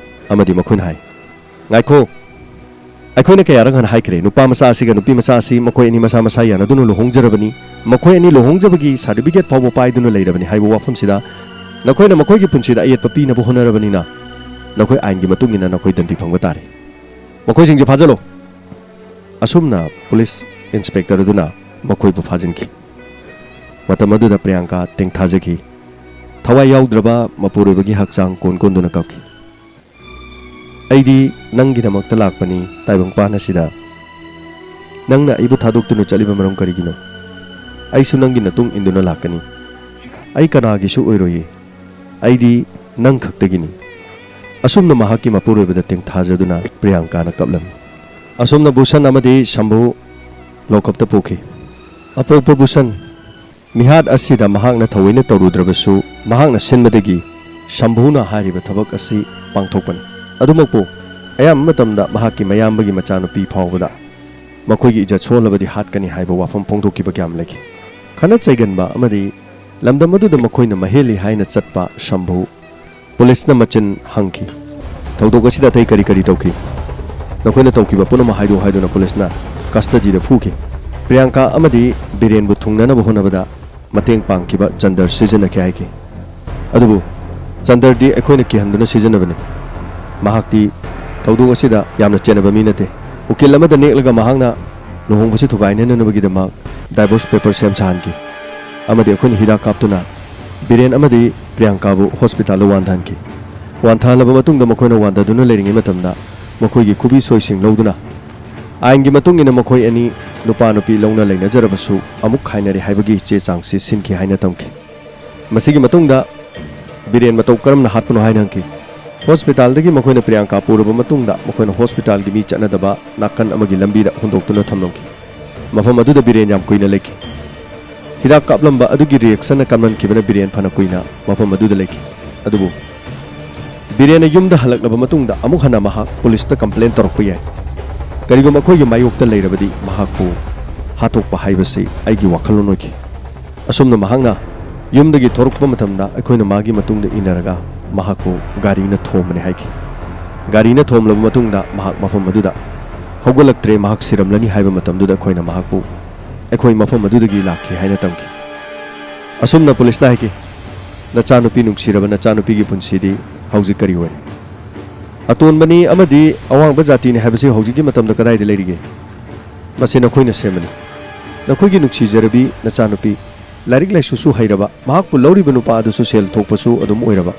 ꯑꯃꯗꯤ ꯃꯈꯣꯏꯅ ꯍꯥꯏ, "ꯉꯥꯏꯈꯣ, ꯑꯩꯈꯣꯏꯅ ꯀꯌꯥꯔꯛ ꯍꯥꯟꯅ ꯍꯥꯏꯈ꯭ꯔꯦ, ꯅꯨꯄꯥ ꯃꯆꯥ ꯑꯁꯤꯒ ꯅꯨꯄꯤ ꯃꯆꯥ ꯑꯁꯤ ꯃꯈꯣꯏ ꯑꯅꯤ ꯃꯁꯥ ꯃꯁꯥ ꯌꯥꯅꯗꯨꯅ ꯂꯨꯍꯣꯡꯖꯔꯕꯅꯤ, ꯃꯈꯣꯏ ꯑꯅꯤ ꯂꯨꯍꯣꯡꯖꯕꯒꯤ ꯁꯥꯔꯇꯤꯐꯤꯀꯦꯠ ꯐꯥꯎꯕ ꯄꯥꯏꯗꯨꯅ ꯂꯩꯔꯕꯅꯤ ꯍꯥꯏꯕ ꯋꯥꯐꯝꯁꯤꯗ ꯅꯈꯣꯏꯅ ꯃꯈꯣꯏꯒꯤ ꯄꯨꯟꯁꯤꯗ ꯑꯌꯦꯠꯄ ꯄꯤꯅꯕ ꯍꯣꯠꯅꯔꯕꯅꯤꯅ ꯅꯈꯣꯏ ꯑꯥꯏꯟꯒꯤ ꯃꯇꯨꯡ ꯏꯟꯅ ꯅꯈꯣꯏ ꯗꯟꯗꯤ ꯐꯪꯕ ꯇꯥꯔꯦ꯫ ꯃꯈꯣꯏꯁꯤꯡꯁꯦ ꯐꯥꯖꯤꯜꯂꯣ꯫" ꯑꯁꯨꯝꯅ ꯄꯨꯂꯤꯁ ꯏꯟꯁꯄꯦꯛꯇꯔ ꯑꯗꯨꯅ ꯃꯈꯣꯏꯕꯨ ꯐꯥꯖꯤꯟꯈꯤ꯫ ꯃꯇꯝ ꯑꯗꯨꯗ ꯄ꯭ꯔꯤꯌꯥꯡꯀꯥ ꯇꯦꯡꯊꯥꯖꯈꯤ꯫ ꯊꯋꯥꯏ ꯌꯥꯎꯗ꯭ꯔꯕ ꯃꯄꯨꯔꯣꯏꯕꯒꯤ ꯍꯛꯆꯥꯡ ꯀꯣꯟ ꯀꯣꯟꯗꯨꯅ ꯀꯞꯈꯤ꯫ "ꯑꯩꯗꯤ ꯅꯪꯒꯤꯗꯃꯛꯇ ꯂꯥꯛꯄꯅꯤ ꯇꯥꯏꯕꯪꯄꯥꯟ ꯑꯁꯤꯗ꯫ ꯅꯪꯅ ꯑꯩꯕꯨ ꯊꯥꯗꯣꯛꯇꯨꯅ ꯆꯠꯂꯤꯕ ꯃꯔꯝ ꯀꯔꯤꯒꯤꯅꯣ? ꯑꯩꯁꯨ ꯅꯪꯒꯤ ꯃꯇꯨꯡ ꯏꯟꯗꯨꯅ ꯂꯥꯛꯀꯅꯤ꯫ ꯑꯩ ꯀꯅꯥꯒꯤꯁꯨ ꯑꯣꯏꯔꯣꯏꯌꯦ꯫ ꯑꯩꯗꯤ ꯅꯪ ꯈꯛꯇꯒꯤꯅꯤ꯫" ꯑꯁꯨꯝꯅ ꯃꯍꯥꯛꯀꯤ ꯃꯄꯨꯔꯣꯏꯕꯗ ꯇꯦꯡꯊꯥꯖꯗꯨꯅ ꯄ꯭ꯔꯤꯌꯥꯡꯀꯥꯅ ꯀꯞꯂꯝꯃꯤ꯫ ꯑꯁꯨꯝꯅ ꯚꯨꯁꯟ ꯑꯃꯗꯤ ꯁꯝꯚꯨ ꯂꯣꯀꯞꯇ ꯄꯨꯈꯤ꯫ ꯑꯄꯣꯛꯄ ꯚꯨꯁꯟ, ꯃꯤꯍꯥꯠ ꯑꯁꯤꯗ ꯃꯍꯥꯛꯅ ꯊꯑꯣꯏꯅ ꯇꯧꯔꯨꯗ꯭ꯔꯕꯁꯨ, ꯃꯍꯥꯛꯅ ꯁꯤꯟꯕꯗꯒꯤ ꯁꯝꯚꯨꯅ ꯍꯥꯏꯔꯤꯕ ꯊꯕꯛ ꯑꯁꯤ ꯄꯥꯡꯊꯣꯛꯄꯅꯤ꯫ ꯑꯗꯨꯃꯛꯄꯨ, ꯑꯌꯥꯝꯕ ꯃꯇꯝꯗ ꯃꯍꯥꯛꯀꯤ ꯃꯌꯥꯝꯕꯒꯤ ꯃꯆꯥꯅꯨꯄꯤ ꯐꯥꯎꯕꯗ ꯃꯈꯣꯏꯒꯤ ꯏꯖꯠ ꯁꯣꯛꯍꯜꯂꯕꯗꯤ ꯍꯥꯠꯀꯅꯤ ꯍꯥꯏꯕ ꯋꯥꯐꯝ ꯐꯣꯡꯗꯣꯛꯈꯤꯕ ꯀꯌꯥꯝ ꯂꯩꯈꯤ꯫ ꯈꯠꯅ ꯆꯩꯒꯟꯕ ꯑꯃꯗꯤ ꯂꯝꯗꯝ ꯑꯗꯨꯗ ꯃꯈꯣꯏꯅ ꯃꯍꯦꯜꯂꯤ ꯍꯥꯏꯅ ꯆꯠꯄ ꯁꯝꯚꯨ ꯄꯨꯂꯤꯁꯅ ꯃꯆꯤꯟ ꯍꯪꯈꯤ꯫ "ꯊꯧꯗꯣꯛ ꯑꯁꯤꯗ ꯑꯇꯩ ꯀꯔꯤ ꯀꯔꯤ ꯇꯧꯈꯤ? ꯅꯈꯣꯏꯅ ꯇꯧꯈꯤꯕ ꯄꯨꯝꯅꯃꯛ ꯍꯥꯏꯗꯣꯛꯎ" ꯍꯥꯏꯗꯨꯅ ꯄꯨꯂꯤꯁꯅ ꯀꯁꯇꯗꯤꯗ ꯐꯨꯈꯤ꯫ ꯄ꯭ꯔꯤꯌꯥꯡꯀꯥ ꯑꯃꯗꯤ ꯕꯤꯔꯦꯟꯕꯨ ꯊꯨꯡꯅꯅꯕ ꯍꯣꯠꯅꯕꯗ ꯃꯇꯦꯡ ꯄꯥꯡꯈꯤꯕ ꯆꯟꯗꯔ ꯁꯤꯖꯤꯟꯅꯈꯤ ꯍꯥꯏꯈꯤ꯫ ꯑꯗꯨꯕꯨ ꯆꯟꯗꯔꯗꯤ ꯑꯩꯈꯣꯏꯅ ꯀꯤꯍꯟꯗꯨꯅ ꯁꯤꯖꯤꯟꯅꯕꯅꯤ꯫ ꯃꯍꯥꯛꯇꯤ ꯊꯧꯗꯣꯛ ꯑꯁꯤꯗ ꯌꯥꯝꯅ ꯆꯦꯟꯅꯕ ꯃꯤ ꯅꯠꯇꯦ꯫ ꯎꯀꯤꯜ ꯑꯃꯗ ꯅꯦꯛꯂꯒ ꯃꯍꯥꯛꯅ ꯂꯨꯍꯣꯡꯕꯁꯤ ꯊꯨꯒꯥꯏꯅꯅꯕꯒꯤꯗꯃꯛ divorce paper ꯁꯦꯝ ꯁꯥꯍꯟꯈꯤ꯫ ꯑꯃꯗꯤ ꯑꯩꯈꯣꯏꯅ ꯍꯤꯗꯥꯛ ꯀꯥꯞꯇꯨꯅ ꯕꯤꯔꯦꯟ ꯑꯃꯗꯤ ꯄ꯭ꯔꯤꯌꯥꯡꯀꯥꯕꯨ ꯍꯣꯁꯄꯤꯇꯥꯜꯗ ꯋꯥꯟꯊꯍꯟꯈꯤ꯫ ꯋꯥꯟꯊꯍꯜꯂꯕ ꯃꯇꯨꯡꯗ ꯃꯈꯣꯏꯅ ꯋꯥꯟꯊꯗꯨꯅ ꯂꯩꯔꯤꯉꯩ ꯃꯇꯝꯗ ꯃꯈꯣꯏꯒꯤ ꯈꯨꯕꯤ ꯁꯣꯏꯁꯤꯡ ꯂꯧꯗꯨꯅ ꯑꯥꯏꯟꯒꯤ ꯃꯇꯨꯡ ꯏꯟꯅ ꯃꯈꯣꯏ ꯑꯅꯤ ꯅꯨꯄꯥ ꯅꯨꯄꯤ ꯂꯧꯅ ꯂꯩꯅꯖꯔꯕꯁꯨ ꯑꯃꯨꯛ ꯈꯥꯏꯅꯔꯦ ꯍꯥꯏꯕꯒꯤ ꯆꯦ ꯆꯥꯡꯁꯤ ꯁꯤꯟꯈꯤ ꯍꯥꯏꯅ ꯇꯝꯈꯤ꯫ ꯃꯁꯤꯒꯤ ꯃꯇꯨꯡꯗ ꯕꯤꯔꯦꯟ ꯃꯇꯧ ꯀꯔꯝꯅ ꯍꯥꯠꯄꯅꯣ ꯍꯥꯏꯅ ꯍꯪꯈꯤ꯫ ꯍꯣꯁꯄꯤꯇꯥꯜꯗꯒꯤ ꯃꯈꯣꯏꯅ ꯄ꯭ꯔꯤꯌꯥꯡꯀꯥ ꯄꯨꯔꯕ ꯃꯇꯨꯡꯗ ꯃꯈꯣꯏꯅ ꯍꯣꯁꯄꯤꯇꯥꯜꯒꯤ ꯃꯤ ꯆꯠꯅꯗꯕ ꯅꯥꯀꯟ ꯑꯃꯒꯤ ꯂꯝꯕꯤꯗ ꯍꯨꯟꯗꯣꯛꯇꯨꯅ ꯊꯝꯂꯝꯈꯤ꯫ ꯃꯐꯝ ꯑꯗꯨꯗ ꯕꯤꯔꯦꯟ ꯌꯥꯝ ꯀꯨꯏꯅ ꯂꯩꯈꯤ꯫ ꯍꯤꯗꯥꯛ ꯀꯥꯞꯂꯝꯕ ꯑꯗꯨꯒꯤ ꯔꯤꯌꯦꯛꯁꯟꯅ ꯀꯟꯃꯟꯈꯤꯕꯅ ꯕꯤꯔꯦꯟ ꯐꯅ ꯀꯨꯏꯅ ꯃꯐꯝ ꯑꯗꯨꯗ ꯂꯩꯈꯤ꯫ ꯑꯗꯨꯕꯨ ꯕꯤꯔꯦꯟꯅ ꯌꯨꯝꯗ ꯍꯜꯂꯛꯂꯕ ꯃꯇꯨꯡꯗ ꯑꯃꯨꯛ ꯍꯟꯅ ꯃꯍꯥꯛ ꯄꯨꯂꯤꯁꯇ ꯀꯝꯄ꯭ꯂꯦꯟ ꯇꯧꯔꯛꯄ ꯌꯥꯏ꯫ ꯀꯔꯤꯒꯨꯝꯕ ꯑꯩꯈꯣꯏꯒꯤ ꯃꯥꯌꯣꯛꯇ ꯂꯩꯔꯕꯗꯤ ꯃꯍꯥꯛꯄꯨ ꯍꯥꯠꯇꯣꯛꯄ ꯍꯥꯏꯕꯁꯤ ꯑꯩꯒꯤ ꯋꯥꯈꯜꯂꯣꯟ ꯑꯣꯏꯈꯤ꯫ ꯑꯁꯨꯝꯅ ꯃꯍꯥꯛꯅ ꯌꯨꯝꯗꯒꯤ ꯊꯣꯔꯛꯄ ꯃꯇꯝꯗ ꯑꯩꯈꯣꯏꯅ ꯃꯥꯒꯤ ꯃꯇꯨꯡꯗ ꯏꯟꯅꯔꯒ ꯃꯍꯥꯛꯄꯨ ꯒꯥꯔꯤꯅ ꯊꯣꯝꯕꯅꯤ ꯍꯥꯏꯈꯤ꯫ ꯒꯥꯔꯤꯅ ꯊꯣꯝꯂꯕ ꯃꯇꯨꯡꯗ ꯃꯍꯥꯛ ꯃꯐꯝ ꯑꯗꯨꯗ ꯍꯧꯒꯠꯂꯛꯇ꯭ꯔꯦ꯫ ꯃꯍꯥꯛ ꯁꯤꯔꯝꯂꯅꯤ ꯍꯥꯏꯕ ꯃꯇꯝꯗꯨꯗ ꯑꯩꯈꯣꯏꯅ ꯃꯍꯥꯛꯄꯨ ꯑꯩꯈꯣꯏ ꯃꯐꯝ ꯑꯗꯨꯗꯒꯤ ꯂꯥꯛꯈꯤ ꯍꯥꯏꯅ ꯇꯝꯈꯤ꯫ ꯑꯁꯨꯝꯅ ꯄꯨꯂꯤꯁꯅ ꯍꯥꯏꯈꯤ, "ꯅꯆꯥꯅꯨꯄꯤ, ꯅꯨꯡꯁꯤꯔꯕ ꯅꯆꯥꯅꯨꯄꯤꯒꯤ ꯄꯨꯟꯁꯤꯗꯤ ꯍꯧꯖꯤꯛ ꯀꯔꯤ ꯑꯣꯏꯔꯦ? ꯑꯇꯣꯟꯕꯅꯤ ꯑꯃꯗꯤ ꯑꯋꯥꯡꯕ ꯖꯥꯇꯤꯅꯤ ꯍꯥꯏꯕꯁꯤ ꯍꯧꯖꯤꯛꯀꯤ ꯃꯇꯝꯗ ꯀꯗꯥꯏꯗ ꯂꯩꯔꯤꯒꯦ? ꯃꯁꯤ ꯅꯈꯣꯏꯅ ꯁꯦꯝꯕꯅꯤ꯫ ꯅꯈꯣꯏꯒꯤ ꯅꯨꯡꯁꯤꯖꯔꯕꯤ ꯅꯆꯥꯅꯨꯄꯤ, ꯂꯥꯏꯔꯤꯛ ꯂꯥꯏꯁꯨꯁꯨ ꯍꯩꯔꯕ, ꯃꯍꯥꯛꯄꯨ ꯂꯧꯔꯤꯕ ꯅꯨꯄꯥ ꯑꯗꯨꯁꯨ ꯁꯦꯜ ꯊꯣꯛꯄꯁꯨ ꯑꯗꯨꯝ ꯑꯣꯏꯔꯕ,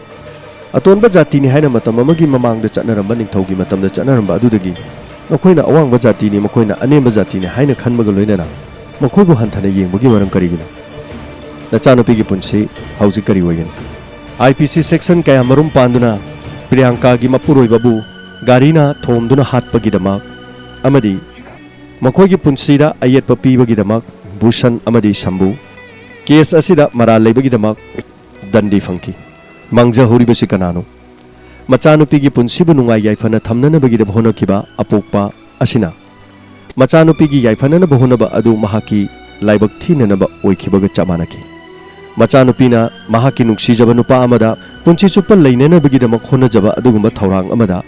ꯑꯇꯣꯟꯕ ꯖꯥꯇꯤꯅꯤ ꯍꯥꯏꯅ ꯃꯇꯝ ꯑꯃꯒꯤ ꯃꯃꯥꯡꯗ ꯆꯠꯅꯔꯝꯕ, ꯅꯤꯡꯊꯧꯒꯤ ꯃꯇꯝꯗ ꯆꯠꯅꯔꯝꯕ ꯑꯗꯨꯗꯒꯤ ꯃꯈꯣꯏꯅ ꯑꯋꯥꯡꯕ ꯖꯥꯇꯤꯅꯤ, ꯃꯈꯣꯏꯅ ꯑꯅꯦꯝꯕ ꯖꯥꯇꯤꯅꯤ ꯍꯥꯏꯅ ꯈꯟꯕꯒ ꯂꯣꯏꯅꯅ ꯃꯈꯣꯏꯕꯨ ꯍꯟꯊꯅ ꯌꯦꯡꯕꯒꯤ ꯃꯔꯝ ꯀꯔꯤꯒꯤꯅꯣ? ꯅꯆꯥꯅꯨꯄꯤꯒꯤ ꯄꯨꯟꯁꯤ ꯍꯧꯖꯤꯛ ꯀꯔꯤ ꯑꯣꯏꯒꯅꯤ?" ꯑꯥꯏ ꯄꯤ ꯁꯤ ꯁꯦꯛꯁꯟ ꯀꯌꯥ ꯃꯔꯨꯝ ꯄꯥꯟꯗꯨꯅ ꯄ꯭ꯔꯤꯌꯥꯡꯀꯥꯒꯤ ꯃꯄꯨꯔꯣꯏꯕꯕꯨ ꯒꯥꯔꯤꯅ ꯊꯣꯝꯗꯨꯅ ꯍꯥꯠꯄꯒꯤꯗꯃꯛ ꯑꯃꯗꯤ ꯃꯈꯣꯏꯒꯤ ꯄꯨꯟꯁꯤꯗ ꯑꯌꯦꯠꯄ ꯄꯤꯕꯒꯤꯗꯃꯛ ꯚꯨꯁꯟ ꯑꯃꯗꯤ ꯁꯝꯕꯨ ꯀꯦꯁ ꯑꯁꯤꯗ ꯃꯔꯥꯜ ꯂꯩꯕꯒꯤꯗꯃꯛ ꯗꯟꯗꯤ ꯐꯪꯈꯤ꯫ ꯃꯥꯡꯖꯍꯧꯔꯤꯕꯁꯤ ꯀꯅꯥꯅꯣ? ꯃꯆꯥꯅꯨꯄꯤꯒꯤ ꯄꯨꯟꯁꯤꯕꯨ ꯅꯨꯡꯉꯥꯏ ꯌꯥꯏꯐꯅ ꯊꯝꯅꯅꯕꯒꯤꯗꯃꯛ ꯍꯣꯠꯅꯈꯤꯕ ꯑꯄꯣꯛꯄ ꯑꯁꯤꯅ ꯃꯆꯥꯅꯨꯄꯤꯒꯤ ꯌꯥꯏꯐꯅꯅꯕ ꯍꯣꯠꯅꯕ ꯑꯗꯨ ꯃꯍꯥꯛꯀꯤ ꯂꯥꯏꯕꯛ ꯊꯤꯅꯅꯕ ꯑꯣꯏꯈꯤꯕꯒ ꯆꯞ ꯃꯥꯟꯅꯈꯤ꯫ ꯃꯆꯥꯅꯨꯄꯤꯅ ꯃꯍꯥꯛꯀꯤ ꯅꯨꯡꯁꯤꯖꯕ ꯅꯨꯄꯥ ꯑꯃꯗ ꯄꯨꯟꯁꯤ ꯆꯨꯞꯄ ꯂꯩꯅꯅꯕꯒꯤꯗꯃꯛ ꯍꯣꯠꯅꯖꯕ ꯑꯗꯨꯒꯨꯝꯕ ꯊꯧꯔꯥꯡ ꯑꯃꯗ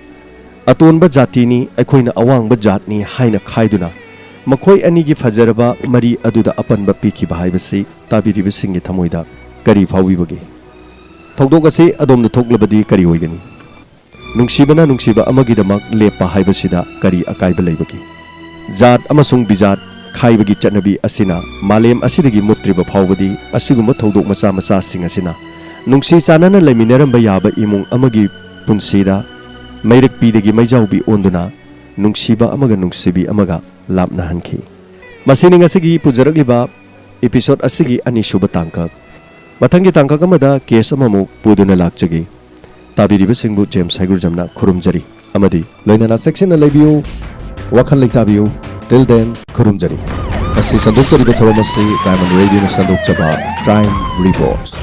"ꯑꯇꯣꯟꯕ ꯖꯥꯇꯤꯅꯤ, ꯑꯩꯈꯣꯏꯅ ꯑꯋꯥꯡꯕ ꯖꯥꯠꯅꯤ" ꯍꯥꯏꯅ ꯈꯥꯏꯗꯨꯅ ꯃꯈꯣꯏ ꯑꯅꯤꯒꯤ ꯐꯖꯔꯕ ꯃꯔꯤ ꯑꯗꯨꯗ ꯑꯄꯟꯕ ꯄꯤꯈꯤꯕ ꯍꯥꯏꯕꯁꯤ ꯇꯥꯕꯤꯔꯤꯕꯁꯤꯡꯒꯤ ꯊꯃꯣꯏꯗ ꯀꯔꯤ ꯐꯥꯎꯕꯤꯕꯒꯦ? ꯊꯧꯗꯣꯛ ꯑꯁꯤ ꯑꯗꯣꯝꯗ ꯊꯣꯛꯂꯕꯗꯤ ꯀꯔꯤ ꯑꯣꯏꯒꯅꯤ? ꯅꯨꯡꯁꯤꯕꯅ ꯅꯨꯡꯁꯤꯕ ꯑꯃꯒꯤꯗꯃꯛ ꯂꯦꯞꯄ ꯍꯥꯏꯕꯁꯤꯗ ꯀꯔꯤ ꯑꯀꯥꯏꯕ ꯂꯩꯕꯒꯦ? ꯖꯥꯠ ꯑꯃꯁꯨꯡ ꯕꯤꯖꯥꯠ ꯈꯥꯏꯕꯒꯤ ꯆꯠꯅꯕꯤ ꯑꯁꯤꯅ ꯃꯥꯂꯦꯝ ꯑꯁꯤꯗꯒꯤ ꯃꯨꯠꯇ꯭ꯔꯤꯕ ꯐꯥꯎꯕꯗꯤ, ꯑꯁꯤꯒꯨꯝꯕ ꯊꯧꯗꯣꯛ ꯃꯆꯥ ꯃꯆꯥꯁꯤꯡ ꯑꯁꯤꯅ ꯅꯨꯡꯁꯤ ꯆꯥꯟꯅꯅ ꯂꯩꯃꯤꯟꯅꯔꯝꯕ ꯌꯥꯕ ꯏꯃꯨꯡ ꯑꯃꯒꯤ ꯄꯨꯟꯁꯤꯗ ꯃꯩꯔꯛꯄꯤꯗꯒꯤ ꯃꯩꯖꯥꯎꯕꯤ ꯑꯣꯟꯗꯨꯅ ꯅꯨꯡꯁꯤꯕ ꯑꯃꯒ ꯅꯨꯡꯁꯤꯕꯤ ꯑꯃꯒ ꯂꯥꯞꯅꯍꯟꯈꯤ꯫ ꯃꯁꯤꯅꯤ ꯉꯁꯤꯒꯤ ꯄꯨꯖꯔꯛꯂꯤꯕ episode ꯑꯁꯤꯒꯤ ꯑꯅꯤꯁꯨꯕ ꯇꯥꯡꯀꯛ꯫ ꯃꯊꯪꯒꯤ ꯇꯥꯡꯀꯛ ꯑꯃꯗ case ꯑꯃꯃꯨꯛ ꯄꯨꯗꯨꯅ ꯂꯥꯛꯆꯒꯦ꯫ ꯇꯥꯕꯤꯔꯤꯕꯁꯤꯡꯕꯨ ꯖꯦꯝꯁ ꯍꯩꯒ꯭ꯔꯨꯖꯝꯅ ꯈꯨꯔꯨꯝꯖꯔꯤ ꯑꯃꯗꯤ ꯂꯣꯏꯅꯅ ꯆꯦꯛꯁꯤꯟꯅ ꯂꯩꯕꯤꯌꯨ, ꯋꯥꯈꯜ ꯂꯩꯇꯥꯕꯤꯌꯨ꯫ Till then, ꯈꯨꯔꯨꯝꯖꯔꯤ꯫ ꯑꯁꯤ ꯁꯟꯗꯣꯛꯆꯔꯤꯕ ꯊꯧꯔꯝ ꯑꯁꯤ Diamond Radioꯅ ꯁꯟꯗꯣꯛꯆꯕ Crime Reports꯫